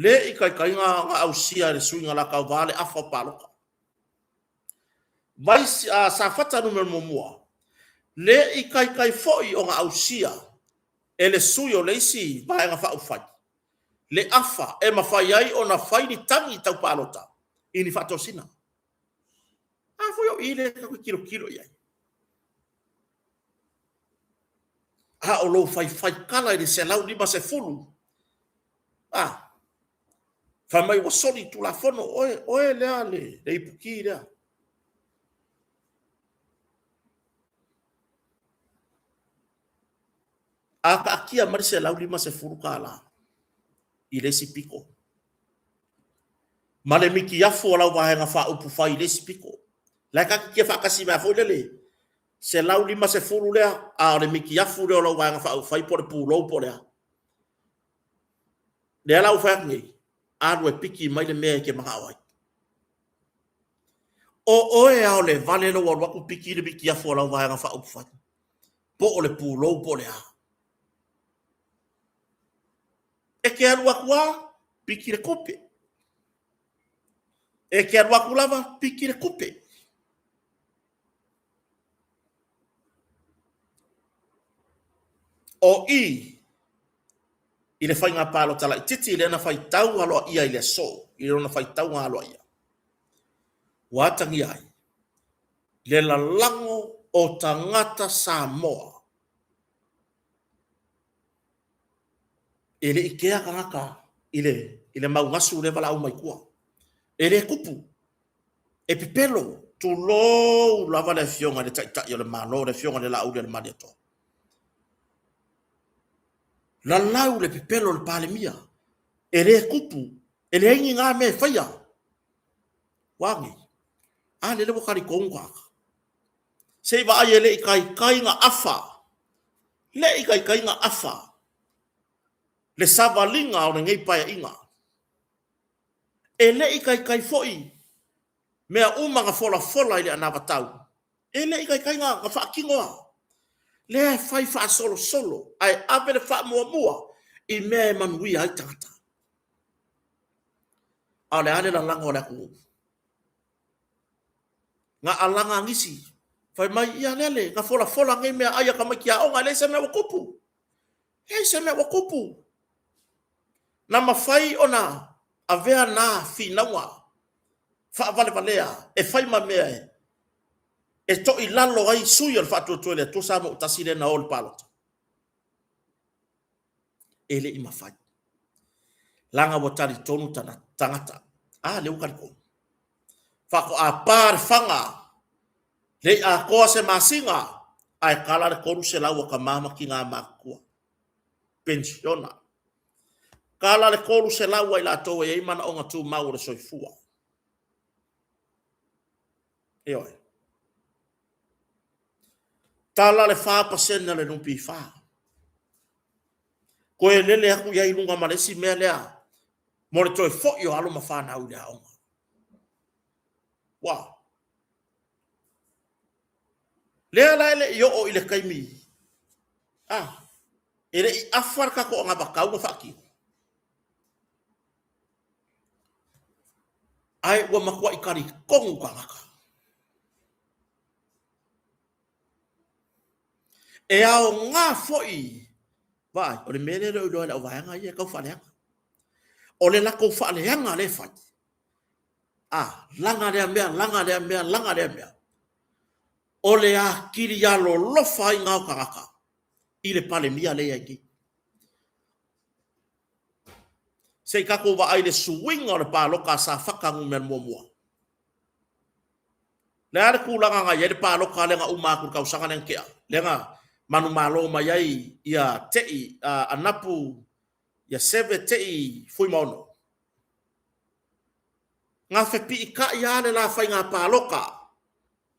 Le i taitai na ausia e le sui na la tauva le afa o palota. Vai, Safata Nu.1, le i taitai foi ona ausia e le sui o le isi Vaega Faaupufai le afa e mafai ai ona fai ni tagi tau palota i ni faatosina. A foi o i lea tatou te tilotilo i ai. A o lou faifai tala i le 150, a, fai mai ua soli le Tulafono, oe, oe lea le ipuki lea. A taatia mai le $150 i le isi pito, ma le mitiafu o lau Vaega Faaupufai i le isi pito, la e taatitia faatasi mai foi lele 150 lea, a o le mitiafu lea o lau Vaega Faaupufai po o le pulou po o le a. Lea la ua fai atu nei, alu e piki mai le mea e te manao ai. O oe aolevale lou alu atu piki le mitiafu o lau Vaega Faaupufai, po o le pulou po o le a. E te alu atu lava, piki le tupe. E te alu atu lava, piki le tupe. O i, i le faiga palota laitiiti lea na faitau aloaia i le aso, i lona faitauga aloaia, ua atagia ai le lalago o tagata Samoa. E le i kea tagata i le, i le maugasu lea e valaau mai tua. E le tupu, e pepelo, tulou lava le Afioga i le Taitai o le Malo, le Afioga i le Laaulialemalietoa. Lalau le pepelo o le Palemia, e le tupu, e leai ni na mea e faia. Ua a nei? A lele ua talitonu tagata. Se i vaai e le i taitai na afa, le i taitai na afa le savaliga o lenei Paeaiga. E le i taitai foi mea uma na folafola i le anavatau, e le i taitai na faatino lava. Lea e fai faasolosolo ae ave le faamuamua i mea e manuia ai tagata. A o le a le lalago a le atunuu? Na alaga nisi, Fai mai, ia lele, na folafola nei meaai a tamaiti aoga, e leai se mea ua tupu. Leai se mea ua tupu. Na mafai ona avea na finauga faavalevalea e fai ma mea e toilalo ai sui o le Faatuatua i le Atua Samoa ua Tasi lea na o i le palota. E le i mafai. Leaga ua talitonu tagata. A, lea ua talitonu. Faatoa pa le faga, le i atoa se masina, ae tala le 300 a tama ma tina matutua. Penisiona. Tala le 300 a i latou e i ai manaoga tumau o le soifua. Ioe. Tala le 4% a le NPF. Toe lele atu i ai i luga ma le isi mea lea mo le toe foi o alo ma fanau i le aoga. Ua. Lea la e le i oo i le taimi, a, e le i afa le tatou anavatau na faatino. Ae ua matuai talitonu tagata. E aoga foi, vaai, o le mea lea e le o iloa e le auvaega ia e tau faaleaga. O le latou faaleaga lea e fai, a, laga lea mea, laga lea mea, laga lea mea. O le atili alolofa ai na o tagata i le Palemia lea e i ai nei. Se i tatou vaai i le suiga o le palota a Safata 1. Le a le tulaga na i ai le palota lea na uma atu i le tausaga lea na tea, lea na manumalo mai ai ia Tei Anapu, ia Seve Tei Fuimaono. Na fepiitai lava le la faiga palota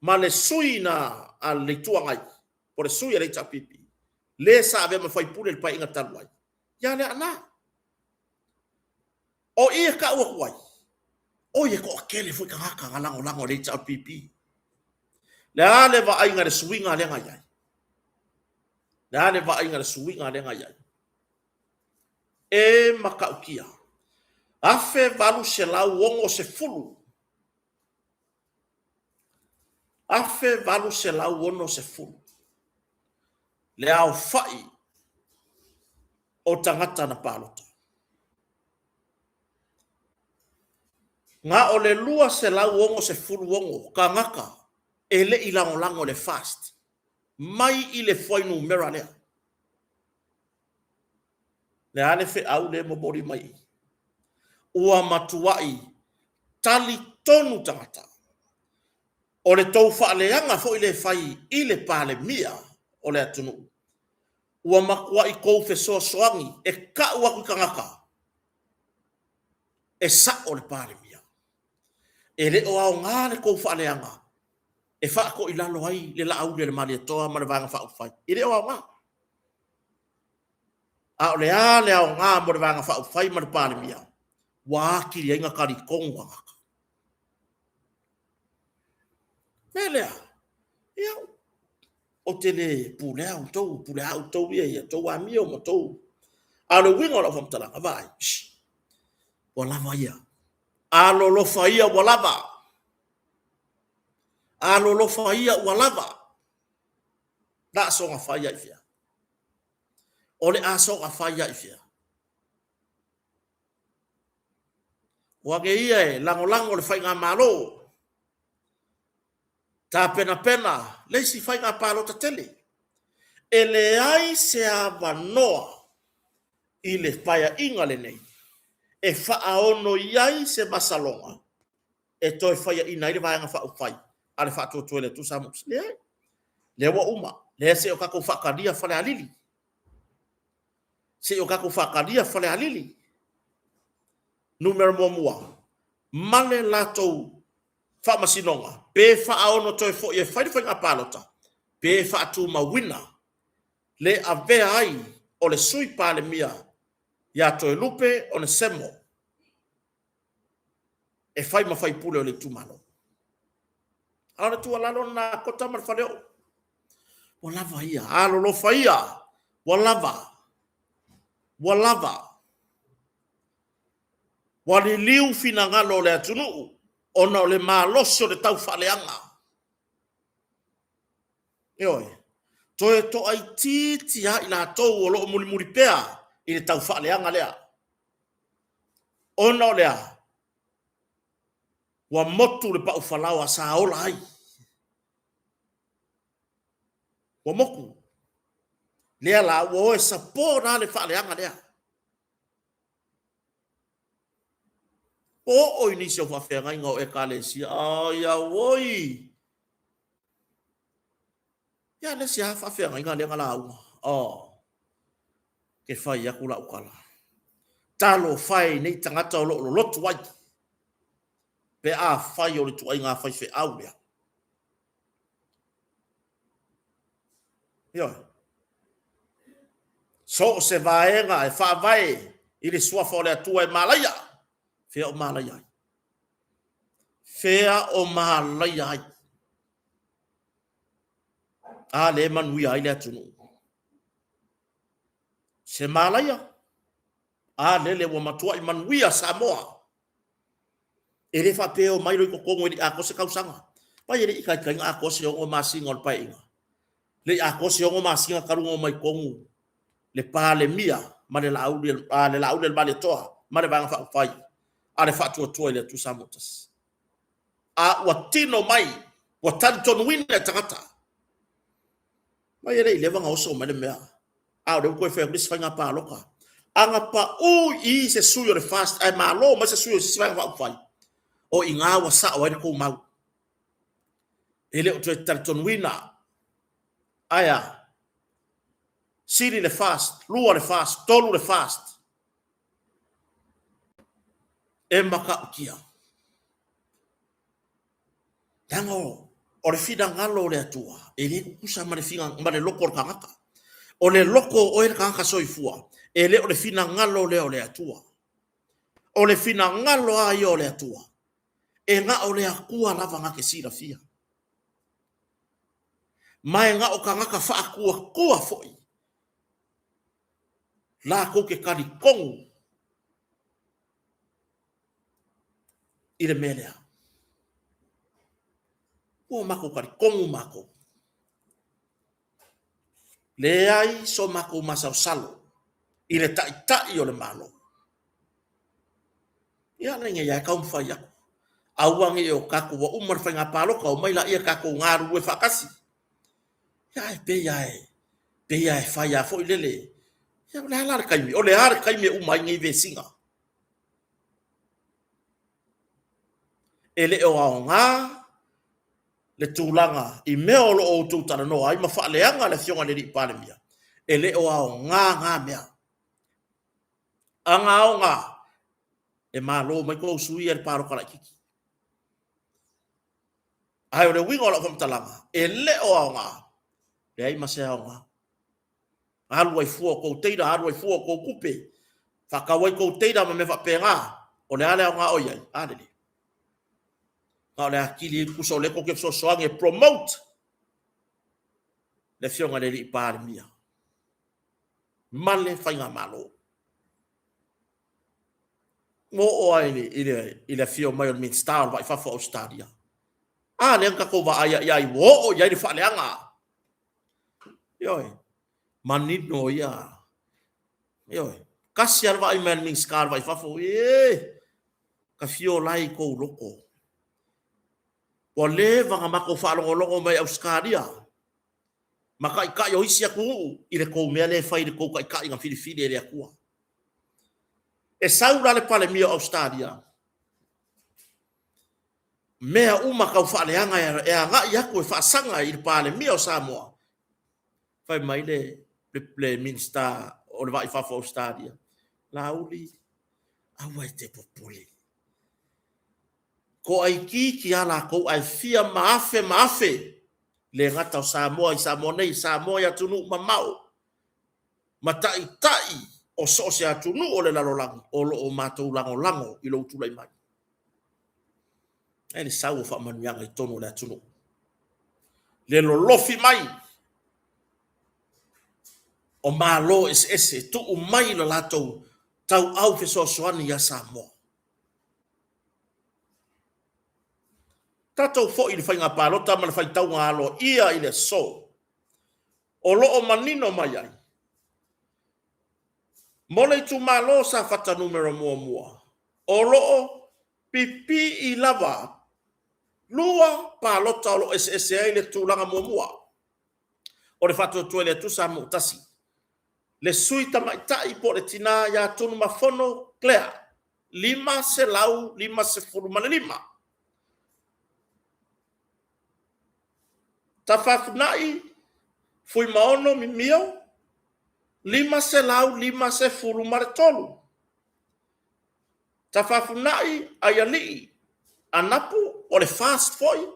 ma le sui na a le Itu Agai, po o le sui a le HRPP, le sa avea ma faipule i le Paeaiga talu ai, ia Leaana. O i e tau atu ai, oi e toatele foi tagata na lagolago i le HRPP. Le a le vaaiga i le suiga lea na i ai? Le a le vaaiga i le suiga lea na i ai? E matautia, 1860, 1860 le aofai o tagata na palota. Na o le 266 tagata e le i lagolago i le FAST mai i le fuainumera lea. Le a le feau lea e momoli mai i? Ua matuai talitonu tagata o le tou faaleaga foi lea e fai i le Palemia o le atunuu, ua matuai tou fesoasoani e tau atu i tagata e sao le Palemia. E le o aoga le tou faaleaga e faatoilalo ai le Laauli a le Malietoa ma le Vaega Faaupufai. E le o aoga. A o le a le aoga mo le Vaega Faaupufai ma le Palemia? Ua atili ai ona talitonu tagata. Mea lea, ia, ou te le pulea outou, pulea outou ia i tou amio ma tou... A o le uiga o lau faamatalaga, vaai, ua lava ia. Alolofa ia ua lava. Alolofa ia ua lava. La soona fai ai fea. O le a soona fai ai fea. Ua age ia e lagolago le faigamalo, tapenapena le isi faiga palota tele. E leai se avanoa i le paeaiga lenei e faaono i ai se masaloga e toe faiaina ai le Vaega Faaupufai a le Faatuatua i le Atua Samoa. Leai, lea ua uma, lea se i o tatou faatalia Falealili. Se i o tatou faatalia Falealili. Numera muamua, ma le latou faamasinoga, pe faaono toe foi e fai le faiga palota, pe faatumauina le avea ai o le Sui Palemia ia Toelupe Onesemo e fai ma faipule o le itumalo. A o le tuualalo lena a Kota ma le Faleoo, ua lava ia, alolofa ia, ua lava, ua lava. Ua liliu finagalo o le atunuu ona o le malosi o le taufaaleaga. Ioe. Toe toaitiiti lava i latou o lo o mulimuli pea i le taufaaleaga lea. Ona o le a? Ua motu le pau falaoa sa ola ai. Ua motu. Lea la ua o e support la le faaleaga lea. Ua oo i nisi o faafeagaiga o Ekalesia, ai auoi! Ia le isi lava faafeagaiga lea na lauga, oh, ke fai atu lau tala. Talofa e i nei tagata o lo o lolotu ai, pe afai o le ituaiga faifeau lea. Ioe. So o se vaega e faavae i le suafa o le Atua e malaia, fea o malaia ai? Fea o malaia ai? A lea e manuia ai le atunuu. Se malaia, a lele ua matuai manuia Samoa. E le faapea e omai loa i totonu e le i atoa se tausaga. Vai e le i taitai ona atoa se 6 masina o le Paeaiga. Le i atoa se 6 masina talu ona omai i totonu le Palemia ma le Laaulialemalietoa ma le Vaega Faaupufai a le Faatuatua i le Atua Samoa Tasi. A ua tino mai, ua talitonuina e tagata. Mai e le i leva ona oso mai le mea, a o lea ua toe fai atu le isi faiga palota. A na pau i se sui o le FAST ae malo mai se sui o se isi Vaega Faaupufai, o i ina ua sao ai le tou mau. E le o toe talitonuina. Ae a? Sili le FAST, lua le FAST, tolu le FAST. E matautia. Leaga o le finagalo o le Atua, e le tutusa ma le, ma le loto o le tagata. O le loto o oe le tagata soifua, e le o le finagalo lea o le Atua. O le finagalo lava ia o le Atua, e na o le Atua lava na te silafia. Ma e na o tagata faatuatua foi latou te talitonu i le mea lea. Ua matou talitonu matou. Leai so matou masalosalo i le Taitai o le Malo. Ia lenei lava e taumafai atu. Aua ne i o tatou ua uma le faiga palota, omai laia tatou galulue faatasi. Ia ae pei lava e, pei lava e fai lava foi lele. Ia o le a la le taimi? O le a le taimi e uma ai nei vesiga? E le o aoga le tulaga i mea o lo o outou talanoa ai ma faaleaga le Afioga i le Alii Palemia, e le o aoga na mea. A na aoga, e malo mai tou sui ia i le palota laitiiti. Ae o le uiga o lau faamatalaga, e le o aoga, leai ma se aoga. Alu ai fua o kou teira, alu ai fua o kou tupe, faatau ai kou teira ma mea faapena, o le a le aoga o i ai? A lele. Na o le atili tusa o lea tou te fesoasoani e promote le Afioga i le Alii Palemia ma le faigamalo. Ua oo lava i le afio mai o le Minisita o le Vai i Fafo o Ausetalia. A lea na tatou vaai i ai ua oo i ai le faaleaga. Ioe, manino ia. Ioe, tasi lava le vaai mai a le Minisita o le Vai i Fafo, ee, ka fio la i kou loko. Ua leva ona matou faalogologo mai Ausetalia ma taitai o isi atunuu i le tou mea lea e fai i le tou taitai na filifili e le Atua. E sau la le Palemia o Ausetalia, mea uma tau faaleaga e agai atu e faasaga i le Palemia o Samoa. Fai mai le, le, le Minisita o le Vai i Fafo o Ausetalia, Laauli, aua e te popole. Toaitiiti lava latou ae fia ma afe ma afe le gata o Samoa i Samoa nei, Samoa i atunuu mamao ma taitai o so o se atunuu o le lalolagi o lo o matou lagolago i lou tulai mai. E le sau o faamanuiaga i totonu o le atunuu. Le lolofi mai o Malo eseese tuu mai le latou tauau fesoasoani ia Samoa. Tatou foi i le faiga palota ma le faitauga aloaia i le aso. O lo o manino mai ai, mo le itumalo o Safata numera muamua, o lo o pipii lava lua palota o lo o eseese ai le tulaga muamua o le Faatuatua i le Atua Samoa ua Tasi, le sui tamaitai po o le tinā ia Tunumafono Claire, 555. Tafafunai Fuimaono Mimio, 553. Tafafunai Aialii Anapu o le FAST foi,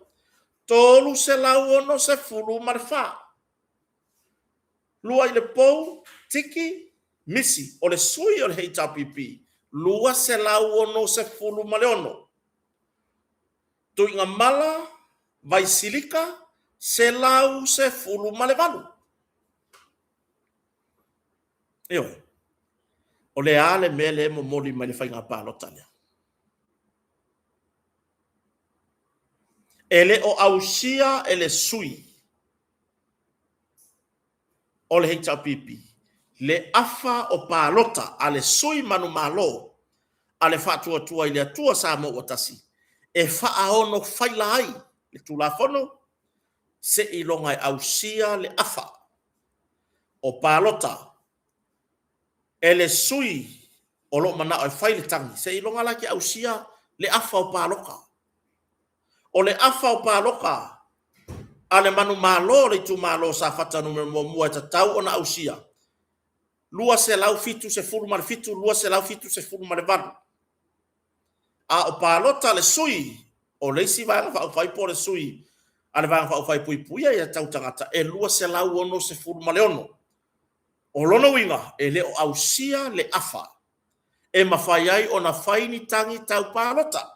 364. Luailepou Tiki Misi o le sui o le HRPP, 266. Tuigamala Vaisilika, 118. Ioe. O le a le mea lea e momoli mai le faiga palota lea? E le o ausia e le sui o le HRPP le afa o palota a le sui manumalo a le Faatuatua i le Atua Samoa ua Tasi e faaono faila ai le Tulafono seiloga e ausia le afa o palota e le sui o lo o manao e fai le tagi, seiloga la e te ausia le afa o palota. O le afa o palota a le manumalo o le itumalo o Safata Nu.1 e tatau ona ausia, 277, 278. A o palota a le sui o le isi Vaega Faaupufai po o le sui a le Vaega Faaupufai e Puipuia Aia Tatau Tagata, e 266. O lona uiga, e le o ausia le afa e mafai ai ona fai ni tagi tau palota.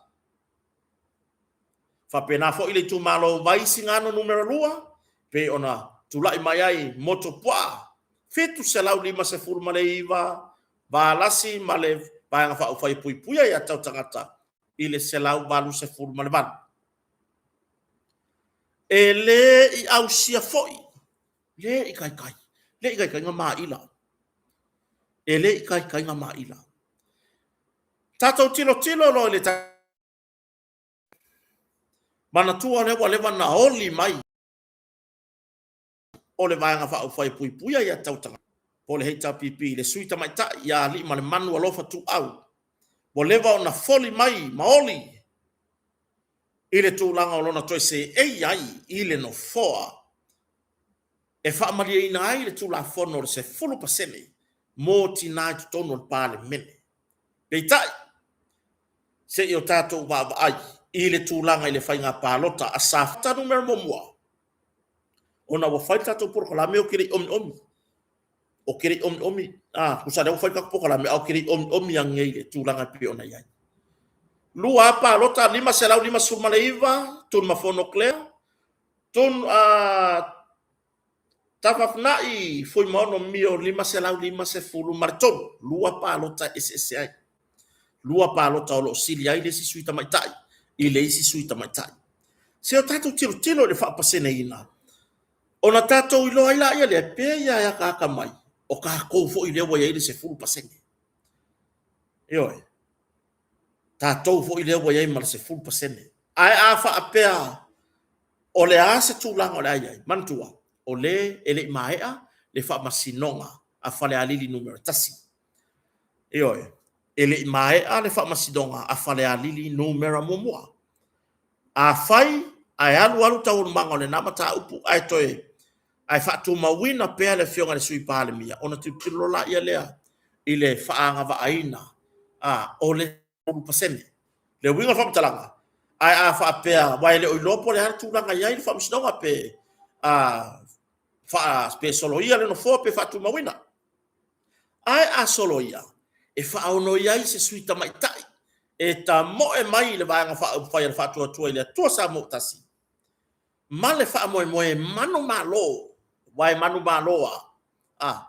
Faapena foi le itumalo o Vaisigano Nu.2, pei ona tulai mai ai Motuopuaa 759 Valasi ma le Vaega Faaupufai e Puipuia Aia Tatau Tagata i le 188. E le i ausia foi, le i taitai, le i taitai na maila, e le i taitai na maila. Tatou tilotilo loa i le manatua lea ua leva na oli mai o le Vaega Faaupufai e Puipuia Aia Tatau a Tagata, po o le HRPP, le sui tamaitai ia Aliimalemanu Alofa Tuuau, ua leva ona foli mai ma oli i le tulaga o lona toe seei ai i le Nofoa e faamalieina ai le Tulafono o le 10% mo tina i totonu o le Palemene. Peitai, se i o tatou vaavaai i le tulaga i le faiga palota a Safata Nu.1, ona ua fai le tatou polokalame ou te le i omiomi. Ou te le i omiomi, a, tusa o lea ua fai le tatou polokalame, ae ou te le i omiomi ananei i le tulaga e pei ona i ai. Lua lava palota, 559 Tunumafono Claire, Tun, a, Tafafunai Fuimaono Mio 553, lua palota e eseese ai. Lua palota o lo o sili ai le isi sui tamaitai i le isi sui tamaitai. Se o tatou tilotilo i le faapaseneina, ona tatou iloa ai laia lea, pe ia e ataata mai, o tatou foi lea ua i ai le 10%. Ioe. Tatou foi lea ua i ai ma le 10%. Ae a faapea o le a se tulaga o le a i ai, manatua, o le e le i maea le faamasinoga a Falealili numera 1. Ioe, e le i maea le faamasinoga a Falealili numera 1. Afai ae alu alu taualumaga o lena mataupu ae toe ae faatumauina pea le Afioga i le Sui Palemia, ona tilotilo loa lea i le faaagavaaina a o le 10%. Le uiga o le faamatalaga, ae a faapea, aua e le o iloa po o le a le tulaga e i ai le faamasinoga pe a faa, pe soloia le nofoa pe faatumauina. Ae a soloia, e faaono i ai se sui tamaitai e tamoe mai i le Vaega Faaupufai a le Faatuatua i le Atua Samoa ua Tasi, ma le faamoemoe e manumalo, aua e manumalo lava, a,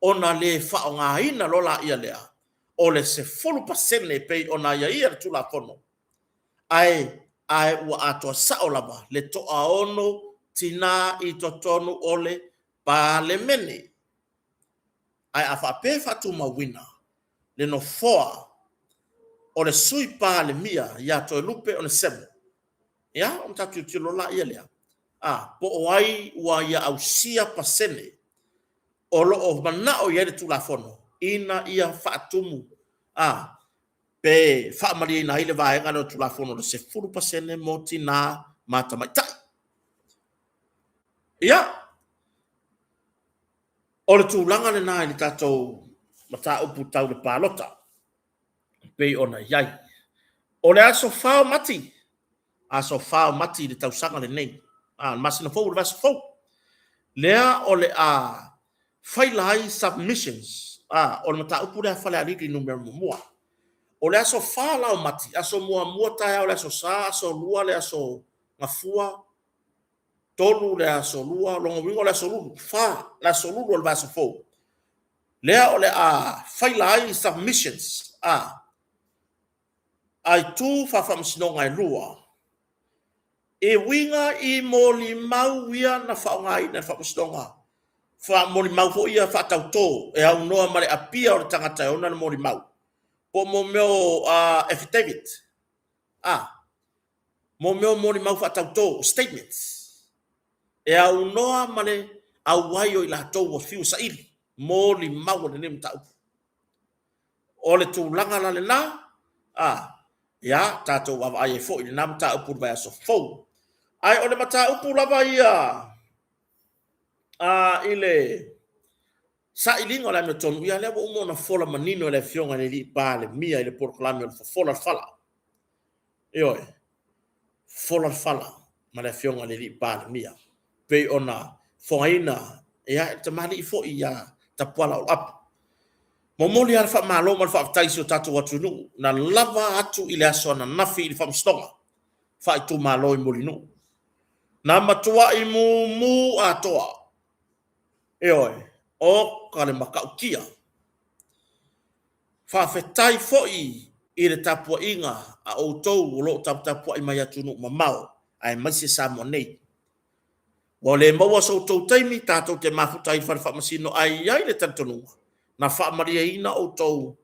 ona le faaaogaina loa laia lea o le 10% e pei ona aiaia i le Tulafono, ae, ae ua atoa sao lava le toaono tina i totonu o le Palemene. Ae a faapea e faatumauina le nofoa o le Sui Palemia ia Toelupe Onesemo, ia, ona tatou tilotilo laia lea, a, po o ai ua ia ausia pasene o lo o manao i ai le Tulafono ina ia faatumu, a, pe faamalieina ai le vaega lea o le Tulafono o le 10% mo tina ma tamaitai. Ia, o le tulaga lena i le tatou mataupu tau le palota e pei ona i ai. O le aso 4 o Mati, aso 4 o Mati i le tausaga lenei, a, le masina fou o le vaiaso fou, lea o le a faila ai submissions, a, o le mataupu lea a Falealili 1. O le aso 4 la o Mati, aso muamua taeao le aso Sa, aso 2 le aso Gafua, 3 le aso 2, lona uiga o le aso Lulu, 4 le aso Lulu o le vaiaso fou, lea o le a faila ai submissions a itu faafaamasinoga e lua, e uiga i molimau ia na faaaogaina e le faamasinoga, molimau foi ia faatautō e aunoa ma le apia o le tagata e ona le molimau, po o mea o affidavit, a, mo mea o molimau faatautō, statements, e aunoa ma le auai o i latou ua fiu e saili molimau o lenei mataupu. O le tulaga la lena, a, ia, tatou vaavaai ai foi i lena mataupu i le vaiaso fou. Ae o le mataupu lava ia a, i le sailiga o le amiotonu, ia lea ua uma ona fola manino e le Afioga i le Alii Palemia i le polokalame o le Fofola le Fala. Ioe, fofola le fala ma le Afioga i le Alii Palemia, pei ona fogaina ia e le tamalii foi ia Tapuala Oloapu. Momoli lava le faamalo ma le faafetai i si o tatou atunuu na lava atu i le aso ananafi i le faamasinoga faaitumalo i Mulinuu. Na matuai mumu atoa, ioe, oka le matautia. Faafetai foi i le tapuaiga a outou o lo o taputapuai mai atunuu mamao aemaise Samoa nei. Ua le maua so outou taimi tatou te mafuta ai i le fale faamasino, ae i ai le talitonuga na faamalieina outou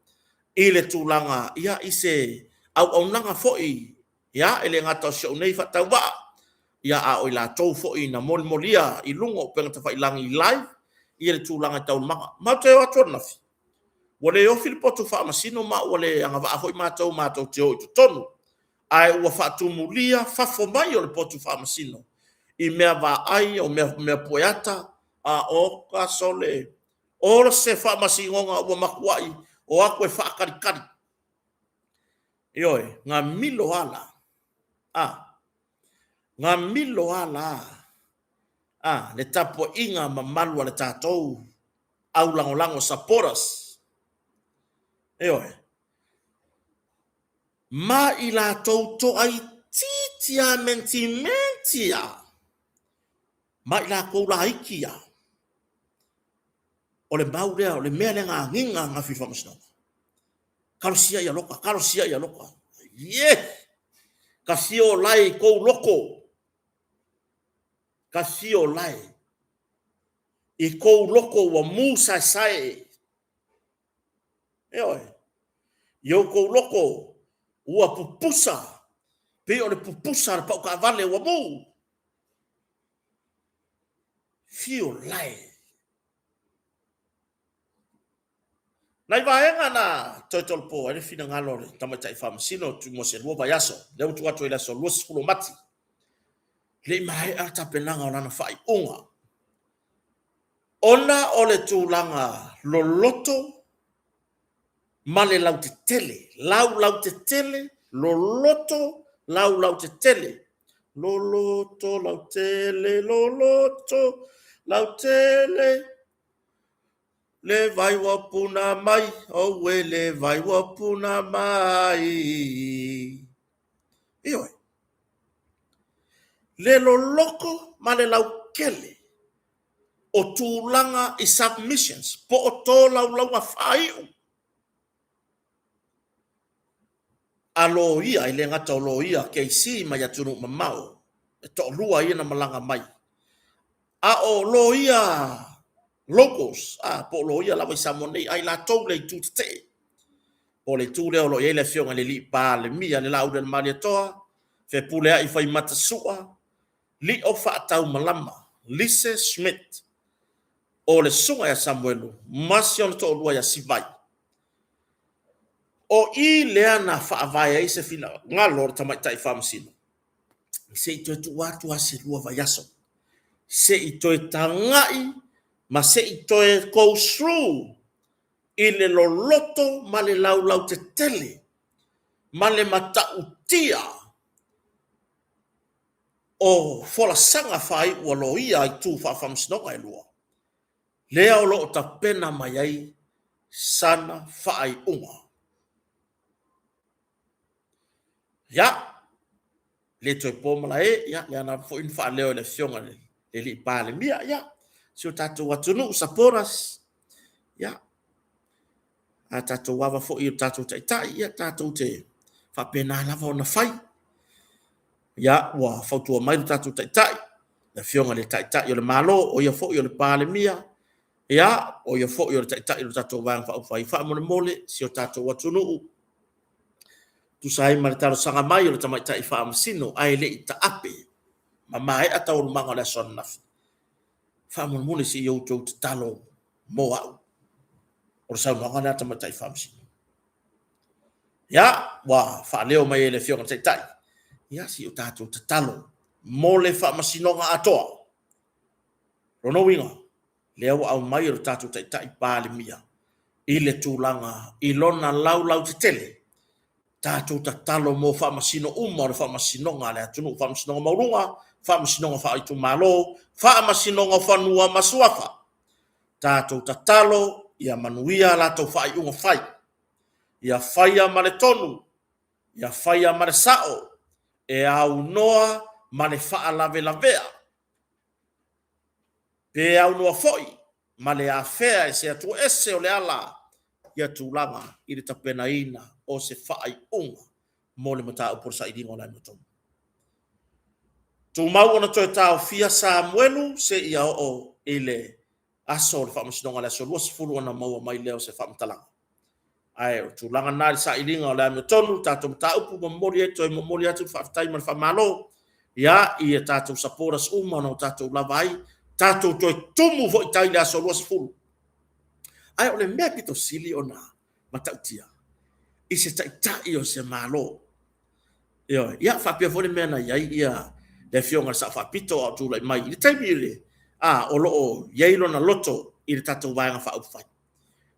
i le tulaga ia i se auaunaga foi, ia e le gata o si ou nei faatauvaa, ia a o i latou foi na molimolia i luga o upega tafailagi live ia le tulaga i taualumaga. Matou te o atu ananafi, ua le ofi le potu faamasino ma ua le agavaa foi matou matou te o i totonu, ae ua faatumulia fafo mai o le potu faamasino i mea vaai o mea pueata, a o ka sole o se faamasinoga ua matuai o atu e faatalitali. Ioe, na milo ala, a, na milo ala a le tapuaiga mamalu a le tatou au lagolago supporters. Ioe, ma i latou toaitiiti a mentimenti a ma i latou laiti a. O le mau lea, o le mea lea na agiga ananafi i le faamasinoga. Talosia ia loka, talosia ia loka. Ie! Ka fio lae i kou loko. Ka fio lae i kou loko ua mu saesae. Ioe. I outou loko ua pupusa, pei o le pupusa a le pau taavale ua mu. Fio lae. Nai vaega na toe tolopo ai le finagalo o le tamaitai faamasino mo se lua vaiaso, lea ua tuu atu ai le aso 20 o Mati, le i maea le tapenaga o lana faaiuga. Ona o le tulaga loloto ma le lautetele, laulautetele, loloto, laulautetele, loloto, lautele, loloto, lautele, Le vai ua puna mai, oue le vai ua puna mai. Ioe. Le loloto ma le lautele o tulaga i submissions po o tolaulauga faaiu a loia, e le gata o loia KC mai atunuu mamao, e toalua ia na malaga mai, a o loia Locals, a, po o loia lava i Samoa nei, a i latou le itu tetee, po o le itu lea o lo o i ai le Afioga i le Alii Palemia, le Laaulialemalietoa, Fepuleai Faimata Sua, Lio Faataumalama, Lise Schmidt, o le Susuga ia Samuelu ma si ona toalua ia Sivai. O i lea na faavae ai se finagalo o le tamaitai faamasino, se i toe tuu atu lava se 2 vaiaso, se i toe tagai ma se i toe go through i le loloto ma le laulautetele ma le matautia o folasaga faaiu a loia i itu faafaamasinoga e 2, lea o lo o tapena mai ai sana faaiuga. Ia, le toe po malae, ia, lea lava foi na faaleo e le Afioga i le Alii Palemia, ia, si o tatou atunuu, supporters, ia, a tatou ava foi i o tatou taitai, ia, tatou te faapena lava ona fai. Ia, ua fautua mai lo tatou taitai, le Afioga i le Taitai o le Malo, o ia foi o le Palemia, ia, o ia foi o le Taitai o le tatou Vaega Faaupufai, faamolemole si o tatou atunuu, tusa ai ma le talosaga mai o le tamaitai faamasino ae le i taape ma maea taualumaga o le aso ananafi, faamolemole se i outou tatalo mo au. O le saunoaga lea a le tamaitai faamasino. Ia, ua faaleo mai e le Afioga i le Taitai, ia se i o tatou tatalo mo le faamasinoga atoa. Lona uiga, lea ua aumai e le tatou Taitai Palemia i le tulaga i lona laulautetele, tatou tatalo mo faamasino uma o le faamasinoga a le atunuu, faamasinoga maualuga, faamasinoga faaitumalo, faamasinoga o fanua ma suafa. Tatou tatalo ia manuia a latou faaiuga fai, ia faia ma le tonu, ia faia ma le sao, e aunoa ma le faalavelavea, pe aunoa foi ma le afea e se atua ese o le ala ia tulaga i le tapenaina o se faaiuga mo le mataupu o le sailiga o le amiotonu. Tumau ona toe taofia Samuelu seia oo i le aso o le faamasinoga i le aso 20 ona maua mai lea o se faamatalaga. Ae o le tulaga lena i le sailiga o le amiotonu, le tatou mataupu, momoli ai, toe momoli atu le faafetai ma le faamalo ia i a tatou supporters uma ona o tatou lava ai, tatou toe tumu foi i tai i le aso 20. Ae o le mea pito sili ona matautia i se taitai o se Malo. Ioe, ia faapea foi le mea na i ai ia le Afioga i le Sao Faapito a o tulai mai i le taimi le a o lo o i ai lona loto i le tatou Vaega Faaupufai.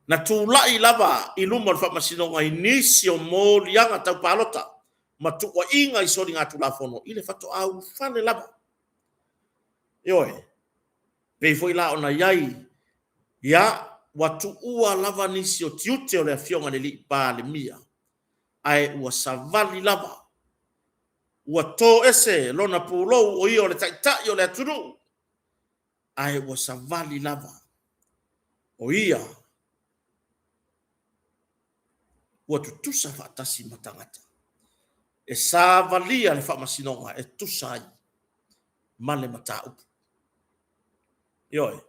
Na tulai lava i luma o le Faamasinoga i nisi o moliaga tau palota ma tuuaiga i soligatulafono i le faatoa ulufale lava. Ioe, pei foi la ona i ai, ia, ua tuua lava nisi o tiute o le Afioga i le Alii Palemia, ae ua savali lava, ua to ese lona pulou o ia o le Taitai o le atunuu, ae ua savali lava o ia ua tutusa faatasi ma tagata e savalia le faamasinoga e tusa ai ma le mataupu. Ioe.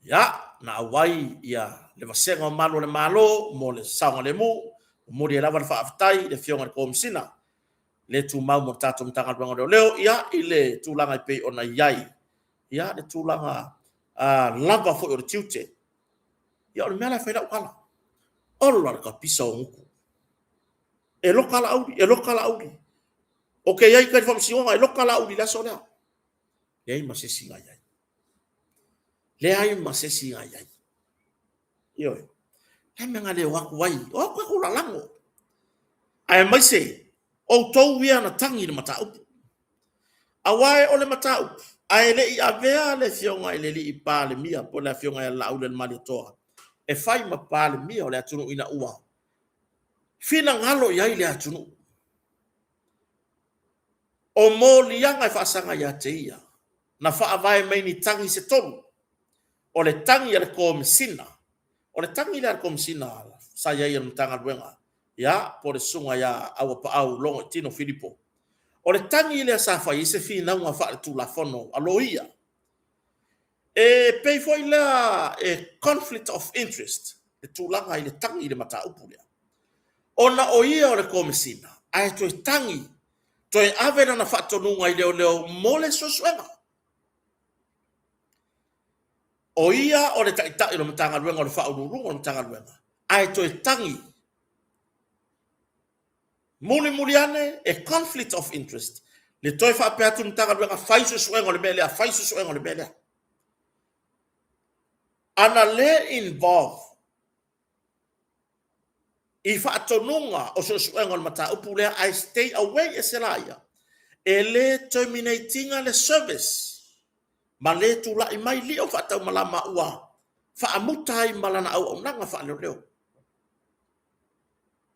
Ia, na auai ia le vasega o malu o le Malo mo le saogalemu, momoli ai lava le faafetai i le Afioga i le Komesina le tumau mo le tatou Matagaluega o Leoleo, ia, i le tulaga e pei ona i ai, ia, le tulaga lava foi o le tiute. Ia, o le mea la e fai lau tala, ola le kapisa o gutu. E loka Laauli, e loka Laauli. O ke i ai kai le faamasinoga, e loka Laauli i le aso lea. Leai ma se isi na i ai. Leai ma se isi na i ai. Ioe. Le mea na le o atu ai, o atu tatou lalago. Aemaise, outou ia na tagi i le mataupu. Aua o le mataupu, ae le i avea le Afioga i le Alii Palemia, po o le Afioga ia Laaulialemalietoa, e fai ma Palemia o le atunuu ina ua finagalo i ai le atunuu. O moliaga e faasaga ia te ia, na faavae mai ni tagi se tolu, o le tagi a le Komesina, o le tagi lea a le Komesina sa i ai i le Matagaluega, ia, po o le Susuga ia Auapaau Logoitino Filipo, o le tagi lea sa fai ai se finauga faaletulafono a loia. E pei foi lea e conflict of interest le tulaga i le tagi i le mataupu lea. Ona o ia o le Komesina, ae toe tagi, toe ave lana faatonuga i leoleo mo le suesuega. O ia o le Taitai o le Matagaluega o le Faauluuluga o le Matagaluega, ae toe tagi mulimuli ane e conflict of interest le toe faapea atu le Matagaluega fai suesuega o le mea lea, fai suesuega o le mea lea. Ana le involve i faatonuga o suesuega o le mataupu lea ae stay away ese laia, e le terminate ina le service ma le tulai mai lio faataumalama ua faamuta ai ma lana auaunaga faaleoleo.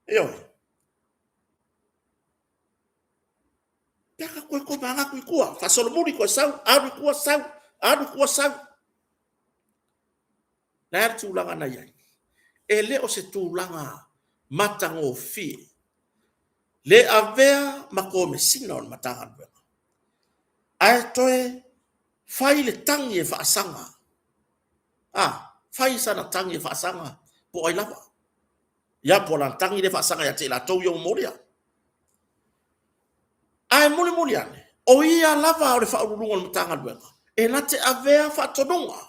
Ioe. Pe a ka toe tomaga atu i tua, faasolomuli toe sau, alu i tua sau, alu i tua sau. Le a le tulaga na i ai? E le o se tulaga matagofie le avea ma Komesina o le Matagaluega, ae toe fai le tagi e faasaga. A, fai sana tagi e faasaga po o ai lava. Ia, po o lana tagi lea e faasaga ia te i latou ia ua molia. Ae mulimuli ane, o ia lava o le Faauluuluga o le Matagaluega e na te avea faatonuga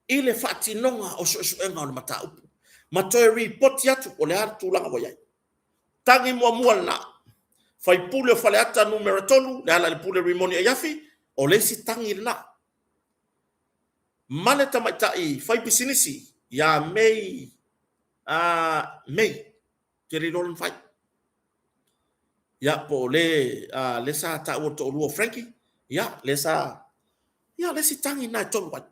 i le faatinoga o suesuega o le mataupu ma toe ripoti atu o le a le tulaga ua i ai. Tagi muamua lena, faipule o Faleata numera 3, Lealailepule Rimoni Aiafi, o le isi tagi lena. Ma le tamaitai faipisinisi ia May, May, te le iloa lona fai. Ia, po o le, le sa taua le toalua o Frankie, ia, le sa, ia, le isi tagi lena e tolu ai.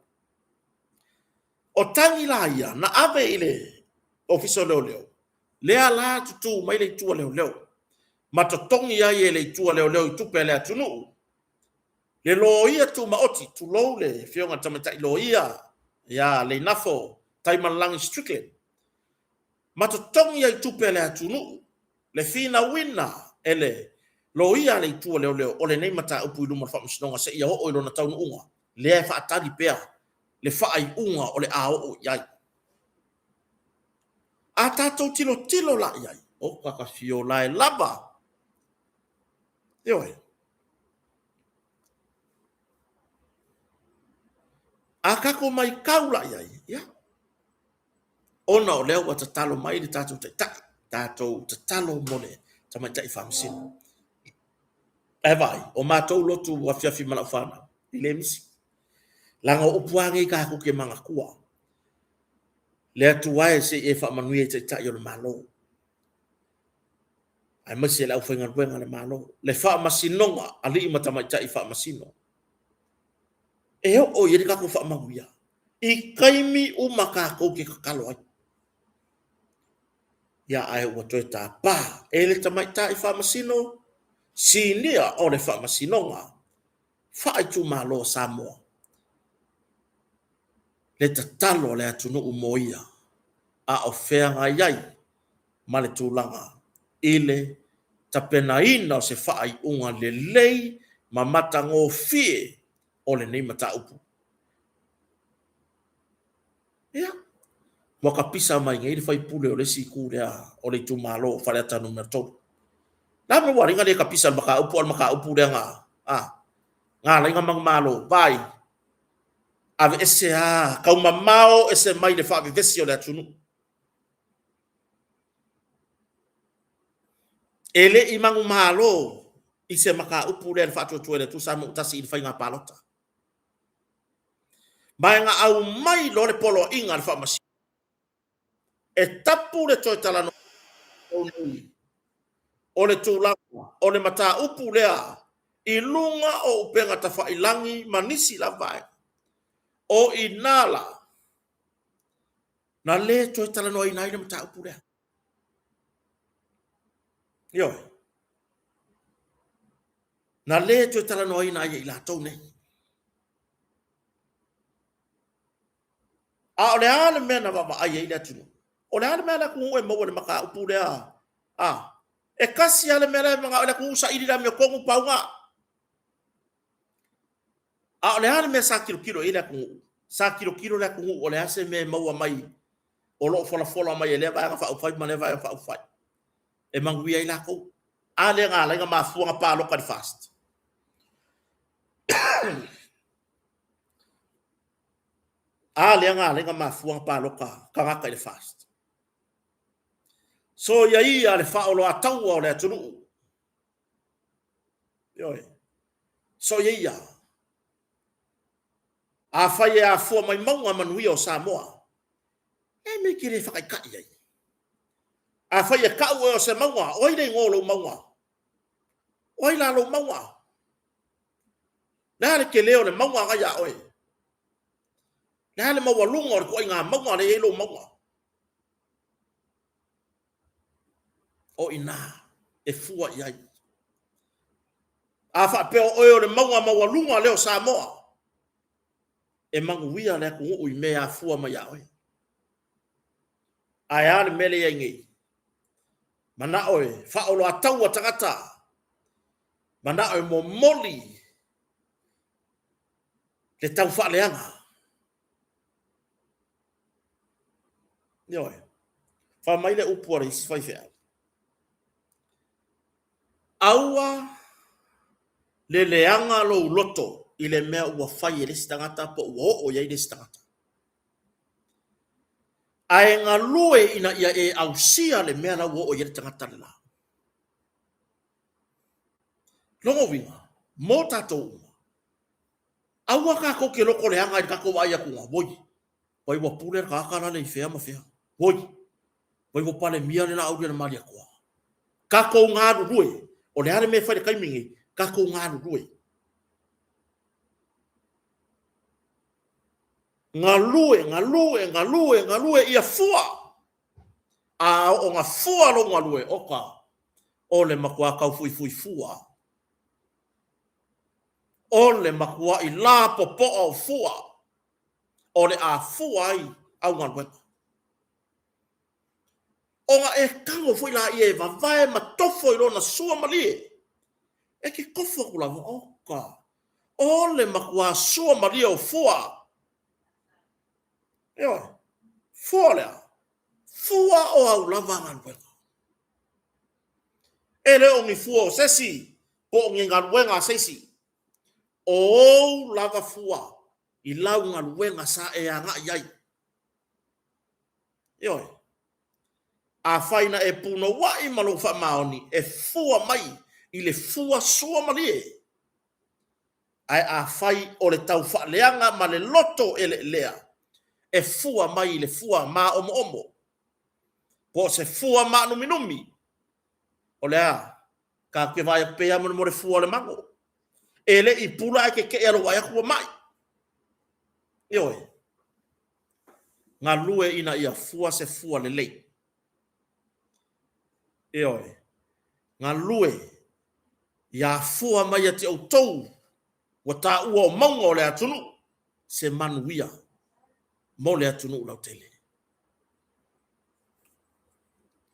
O tagi la ia, na ave i le Ofisa o Leoleo, lea la tutū mai le itu a leoleo, ma totogi ai e le itu a leoleo i tupe a le atunuu, le loia tumaoti, tulou le afioga i le tamaitai loia ia Leinafo Taimalelagi Strickland, ma totogi ai tupe a le atunuu, le finauina e le loia a le itu a leoleo o lenei mataupu i luma o le Faamasinoga seia oo i lona taunuuga, lea e faatali pea le faaiuga o le a oo i ai. A tatou tilotilo la i ai, o Kakafiolae lava, ioe. A tatou maitau la i ai, ia, ona o lea ua tatalo mai le tatou Taitai, tatou tatalo mo le tamaitai faamasino. Ae vaai, o matou lotu afiafi ma lau fanau, e le misi. Leaga o upu lava nei tatou te manatua. Le Atua e se i e faamanuia i Taitai o le Malo, aemaise le aufaigaluega a le Malo, le faamasinoga, alii ma tamaitai faamasino. E oo i ai le tatou faamanuia i taimi uma tatou te tatalo ai. Ia, ae ua toe tapa e le tamaitai faamasino sinia o le Faamasinoga Faaitumalo o Samoa le tatalo a le atunuu mo ia, a o feagai ai ma le tulaga i le tapenaina o se faaiuga lelei ma matagofie o lenei mataupu. Ia, ua tapisa mai nei le faipule o le isi itu lea o le itumalo o Faleata Nu.3. La me ua alai na le tapisa le mataupu, o le mataupu lea na, a, na alai na manumalo, vai, aveese a, taumamao ese mai le faavevesi o le atunuu. E le i manumalo i se mataupu lea le Faatuatua i le Atua Samoa ua Tasi i le faiga palota. Ma e na aumai loa le poloaiga a le Faamasinoga e tapu le toe talanoa o le tulaga o le mataupu lea i luga o upega tafailagi ma nisi lava vaega. O i ina la na le toe talanoaina ai le mataupu lea. Ioe. Na le toe talanoaina ai e i latou nei. A o le a le mea na vaavaai ai le atunuu? O le a le mea a le atunuu e maua i le mataupu lea? A, e tasi lava le mea la e manao ai le atunuu, saili le amiotonu, pau lena. A o le a le mea sa tilotilo i ai le atunuu? Sa tilotilo le atunuu o le a se mea e maua mai o lo o folafola mai e lea Vaega Faaupufai ma lea Vaega Faaupufai e manuia ai latou. A lea na ala ai ona mafua ona palota i le FAST? A lea na ala ai ona mafua ona palota tagata i le FAST? Soia ia le faaoloataua o le atunuu. Ioe. Soia ia. Afai e afua mai mauga manuia o Samoa, e mea e te le faataitai ai. Afai e tau oe o se mauga, o ai le igoa o lou mauga? O ai la lou mauga? Le a le tele o le mauga na ia oe? Le a le maualuga o le ituaiga mauga lea e i ai lou mauga? O i ina e fua i ai. A faapea o oe o le mauga maualuga lea o Samoa, e manuia le atunuu i mea e afua mai ia oe. Ae a le mea lea e i ai nei? Manao e faaoloataua tagata, manao e momoli le taufaaleaga. Ioe. Fai mai le upu a le isi faifeau, aua le leaga lou loto i le mea ua fai e le isi tagata po ua oo i ai le isi tagata. Ae galue ina ia e ausia le mea la ua oo i ai le tagata le la. Lona uiga, mo tatou uma, aua tatou te loto leaga i le tatou vaai atu, oi, pai ua pule le tagata lale i fea ma fea. Oi, pai ua palemia le Laaulialemalietoa. Tatou galulue, o le a le mea e fai i le taimi nei, tatou galulue. Galue, galue, galue, galue ia fua. A oo na fua lou galue, oka, o le matuā taufuifui fua. O le matua'i lapopoa o fua, o le a fua ai au galuega. Ona e tago foi laia e vavae ma tofo i lona sua malie. E te tofo atu lava, oka, o le matuā sua malie o fua. Ioe, fua o le a? Fua o au lava galuega. E le o ni fua o se isi, po o ni galuega a se isi. O ou lava fua i lau galuega sa e agai ai. Ioe. Afai na e punouai ma lou faamaoni, e fua mai i le fua sua malie. Ae afai o le taufaaleaga ma le loto eleelea, e fua mai i le fua maomoomo, po o se fua maanuminumi, o le a? Tatou te vaai atu pea mo le fua o le mago. E le i pula ae tetee a lou vaai atu ua mai. Ioe. Galue ina ia fua se fua lelei. Ioe. Galue ia afua mai ia te outou ua taua o mauga o le atunuu se manuia mo le atunuu lautele.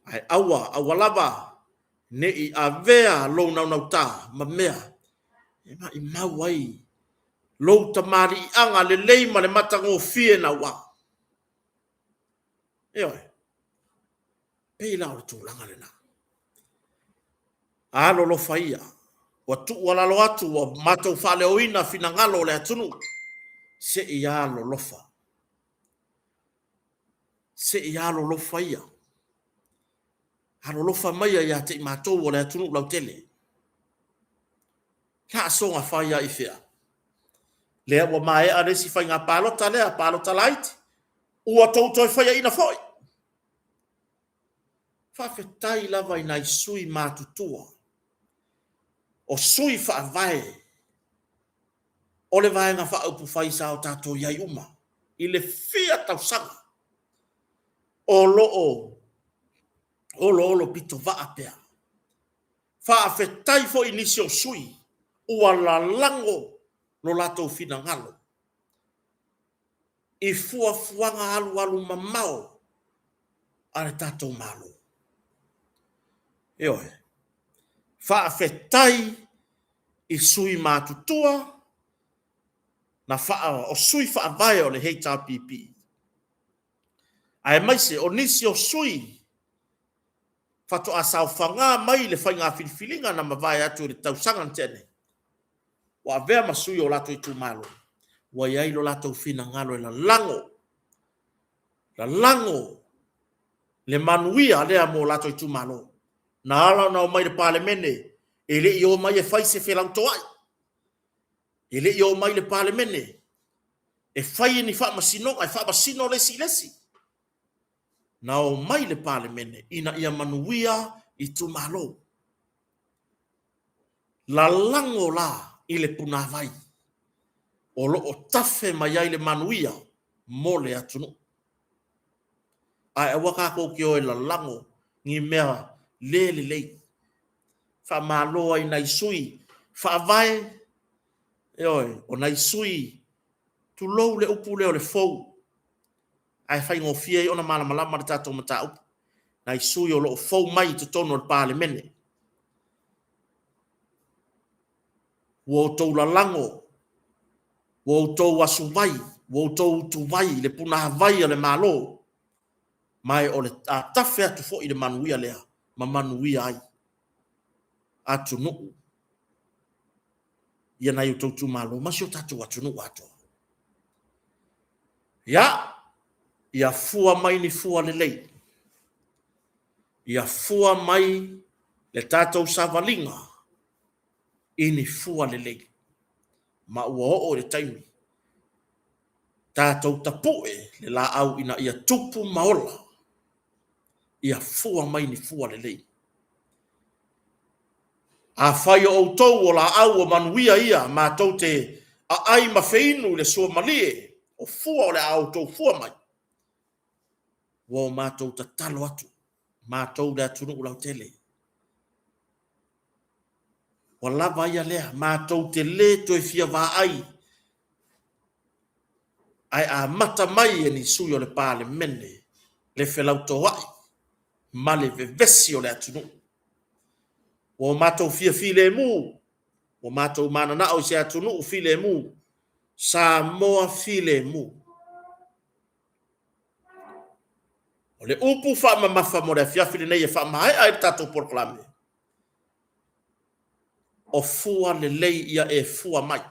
Ae aua, aua lava ne i avea lou naunautā ma mea e maimau ai lou tamaliiaga lelei ma le matagofie naua. Ioe. Pei la o le tulaga lena. Alolofa ia, ua tuualalo atu, ua matou faaleoina finagalo o le atunuu, se i alolofa. Se i alolofa ia. Alolofa maia ia te i matou o le atunuu lautele. Laasoga fai lava i fea? Lea ua maea le isi faiga palota lea, palota laiti. Ua tou toe faiaina foi. Faafetai lava i nai sui matutua, o sui faavae o le Vaega Faaupufai sa o tatou i ai uma i le fia tausaga o lo o oloolo pitovaa pea. Faafetai foi i nisi o sui ua lalago lo latou finagalo i fuafuaga alualu mamao a le tatou Malo. Ioe. Faafetai i sui matutua Na faa, o sui faavae o le HRPP, aemaise o nisi o sui faatoa saofaga mai le faiga filifiliga na mavae atu i le tausaga na tea nei, ua avea ma sui o latou itumalo, ua i ai lo latou finagalo e lalago, lalago le manuia lea mo latou itumalo. Na ala ona omai i le Palemene, e le i omai e fai se felautoai, e le i omai i le Palemene e fai ni faamasinoga, e faamasino le isi i le isi. Na omai i le Palemene ina ia manuia itumalo. Lalago la i le punavai o lo o tafe mai ai le manuia mo le atunuu. Ae aua tatou te o e lalago ni mea le lelei. Faamalo ai i nai sui faavae, ioe, o nai sui, tulou le upu lea o le fou, ae faigofie ai ona malamalama le tatou mataupu, nai sui o lo o fou mai i totonu o le Palemene. Ua outou lalago, ua outou asuvai, ua outou utuvai le punavai o le Malo, ma o le a tafe atu foi le manuia lea ma manuia ai atunuu ia nai o outou itumalo ma si o tatou atunuu atoa. Ia, ia fua mai ni fua lelei, ia fua mai le tatou savaliga i ni fua lelei, ma ua oo i le taimi tatou tapue le laau ina ia tupu ma ola, ia fua mai ni fua lelei. Afai o outou o laau o manuia ia matou te aai ma feinu i le suamalie o fua o le a outou fua mai, ua o matou tatalo atu, matou le atunuu lautele, ua lava ia lea, matou te le toe fia vaai ae amata mai e ni sui o le Palemene le felautoai ma le vevesi o le atunuu. Ua matou fia filemu, ua matou mananao i se atunuu filemu, Samoa filemu. O le upu faamamafa mo le afiafi lenei e faamaea ai le tatou polokalame, o fua lelei ia e fua mai.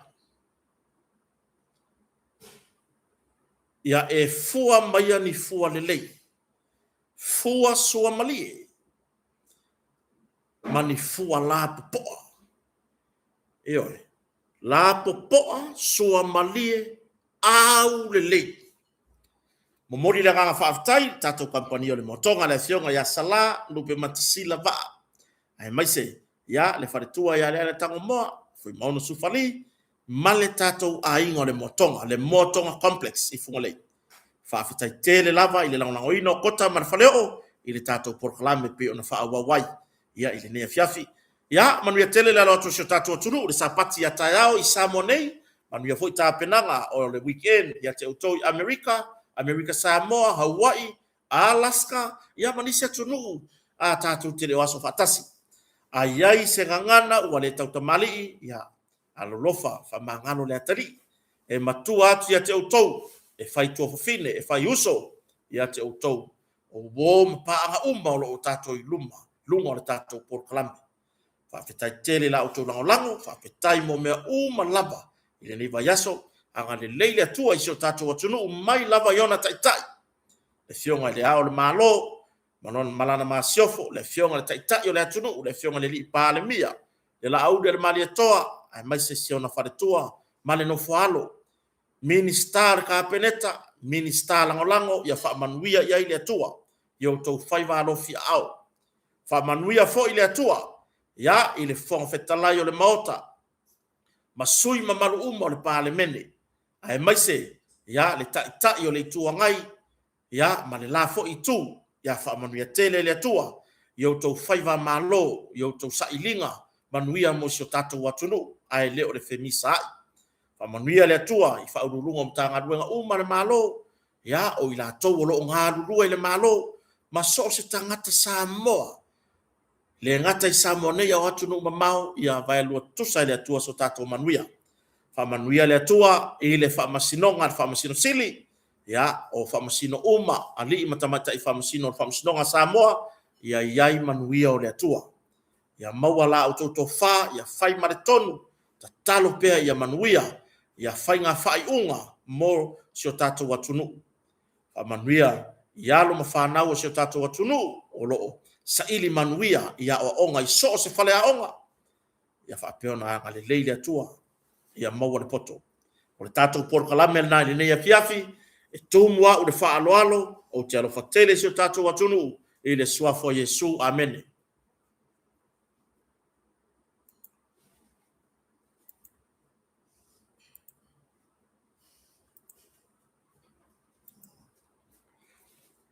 Ia e fua maia ni fua lelei, fua suamalie ma ni fua lapopoa. Ioe, lapopoa, suamalie, aulelei. Momoli le agaga faafetai i le tatou kamupani o le Moatoga, le afioga ia Sala Lupematasila Vaa, aemaise ia le faletua ia Leala Tagomoa, Fuimaono Sufali, ma le tatou aiga o le Moatoga, le Moatoga Complex i Fugalei. Faafetai tele lava i le lagolagoina o Kota ma le Faleoo i le tatou polokalame pei ona faaauau ai ia i lenei afiafi. Ia, manuia tele le alo atu o si o tatou atunuu i le Sapati a taeao i Samoa nei, manuia foi tapenaga o le weekend ia te outou i Amerika, Amerika Samoa, Hawaii, Alaska, ia ma nisi atunuu a tatou te le o aso faatasi. A i ai se gagana ua le tautamalii, ia alolofa faamagalo le atalii. E matua atu ia te outou, e fai tuafafine, e fai uso ia te outou, o uo ma paaga uma o lo o tatou i luma, luga o le tatou polokalame. Faafetai tele i la outou lagolago, faafetai mo mea uma lava i lenei vaiaso. Agalelei le Atua i si o tatou atunuu mai lava i ona taitai, le Afioga i Le Ao o le Malo ma lana Masiofo, le Afioga i le Taitai o le atunuu, le Afioga i le Alii Palemia, le Laauli a le Malietoa, aemaise si ona faletua ma le nofoaalo, Minisita o le Kapeneta, Minisita Lagolago, ia faamanuia i ai le Atua i outou faiva alofiaao. Faamanuia foi le Atua ia i le Fofoga Fetalai o le Maota ma sui usufono mamalu uma o le Palemene, aemaise ia le Taitai o le Itu Agai ia ma le la foi Itu, ia faamanuia tele le Atua i outou faiva malo, i outou sailiga manuia mo si o tatou atunuu, ae le o le femisaai. Faamanuia le Atua i Ofisa Sili o Pulega o Matagaluega uma a le Malo, ia o i latou o lo o galulue i le Malo, ma so o se tagata Samoa, le gata i Samoa nei a o atunuu mamao, ia vaelua tutusa e le Atua so tatou manuia. Faamanuia le Atua i le Faamasinoga a le Faamasino Sili, ia, o Faamasino uma, alii ma tamaitai Faamasino o le Faamasinoga a Samoa, ia i ai manuia o le Atua. Ia maua la outou tofa, ia fai ma le tonu, tatalo pea ia manuia, ia faiga faaiuga mo si o tatou atunuu. Faamanuia i alo ma fanau o si o tatou atunuu o lo o saili manuia i aoaoga i so o se faleaoga, ia faapea ona agalelei le Atua ia maua le poto. O le tatou polokalame lena i lenei afiafi, e tumu au i le faaaloalo, ou te alofa tele i si o tatou atunuu, i le Suafa o Iesu. Amene.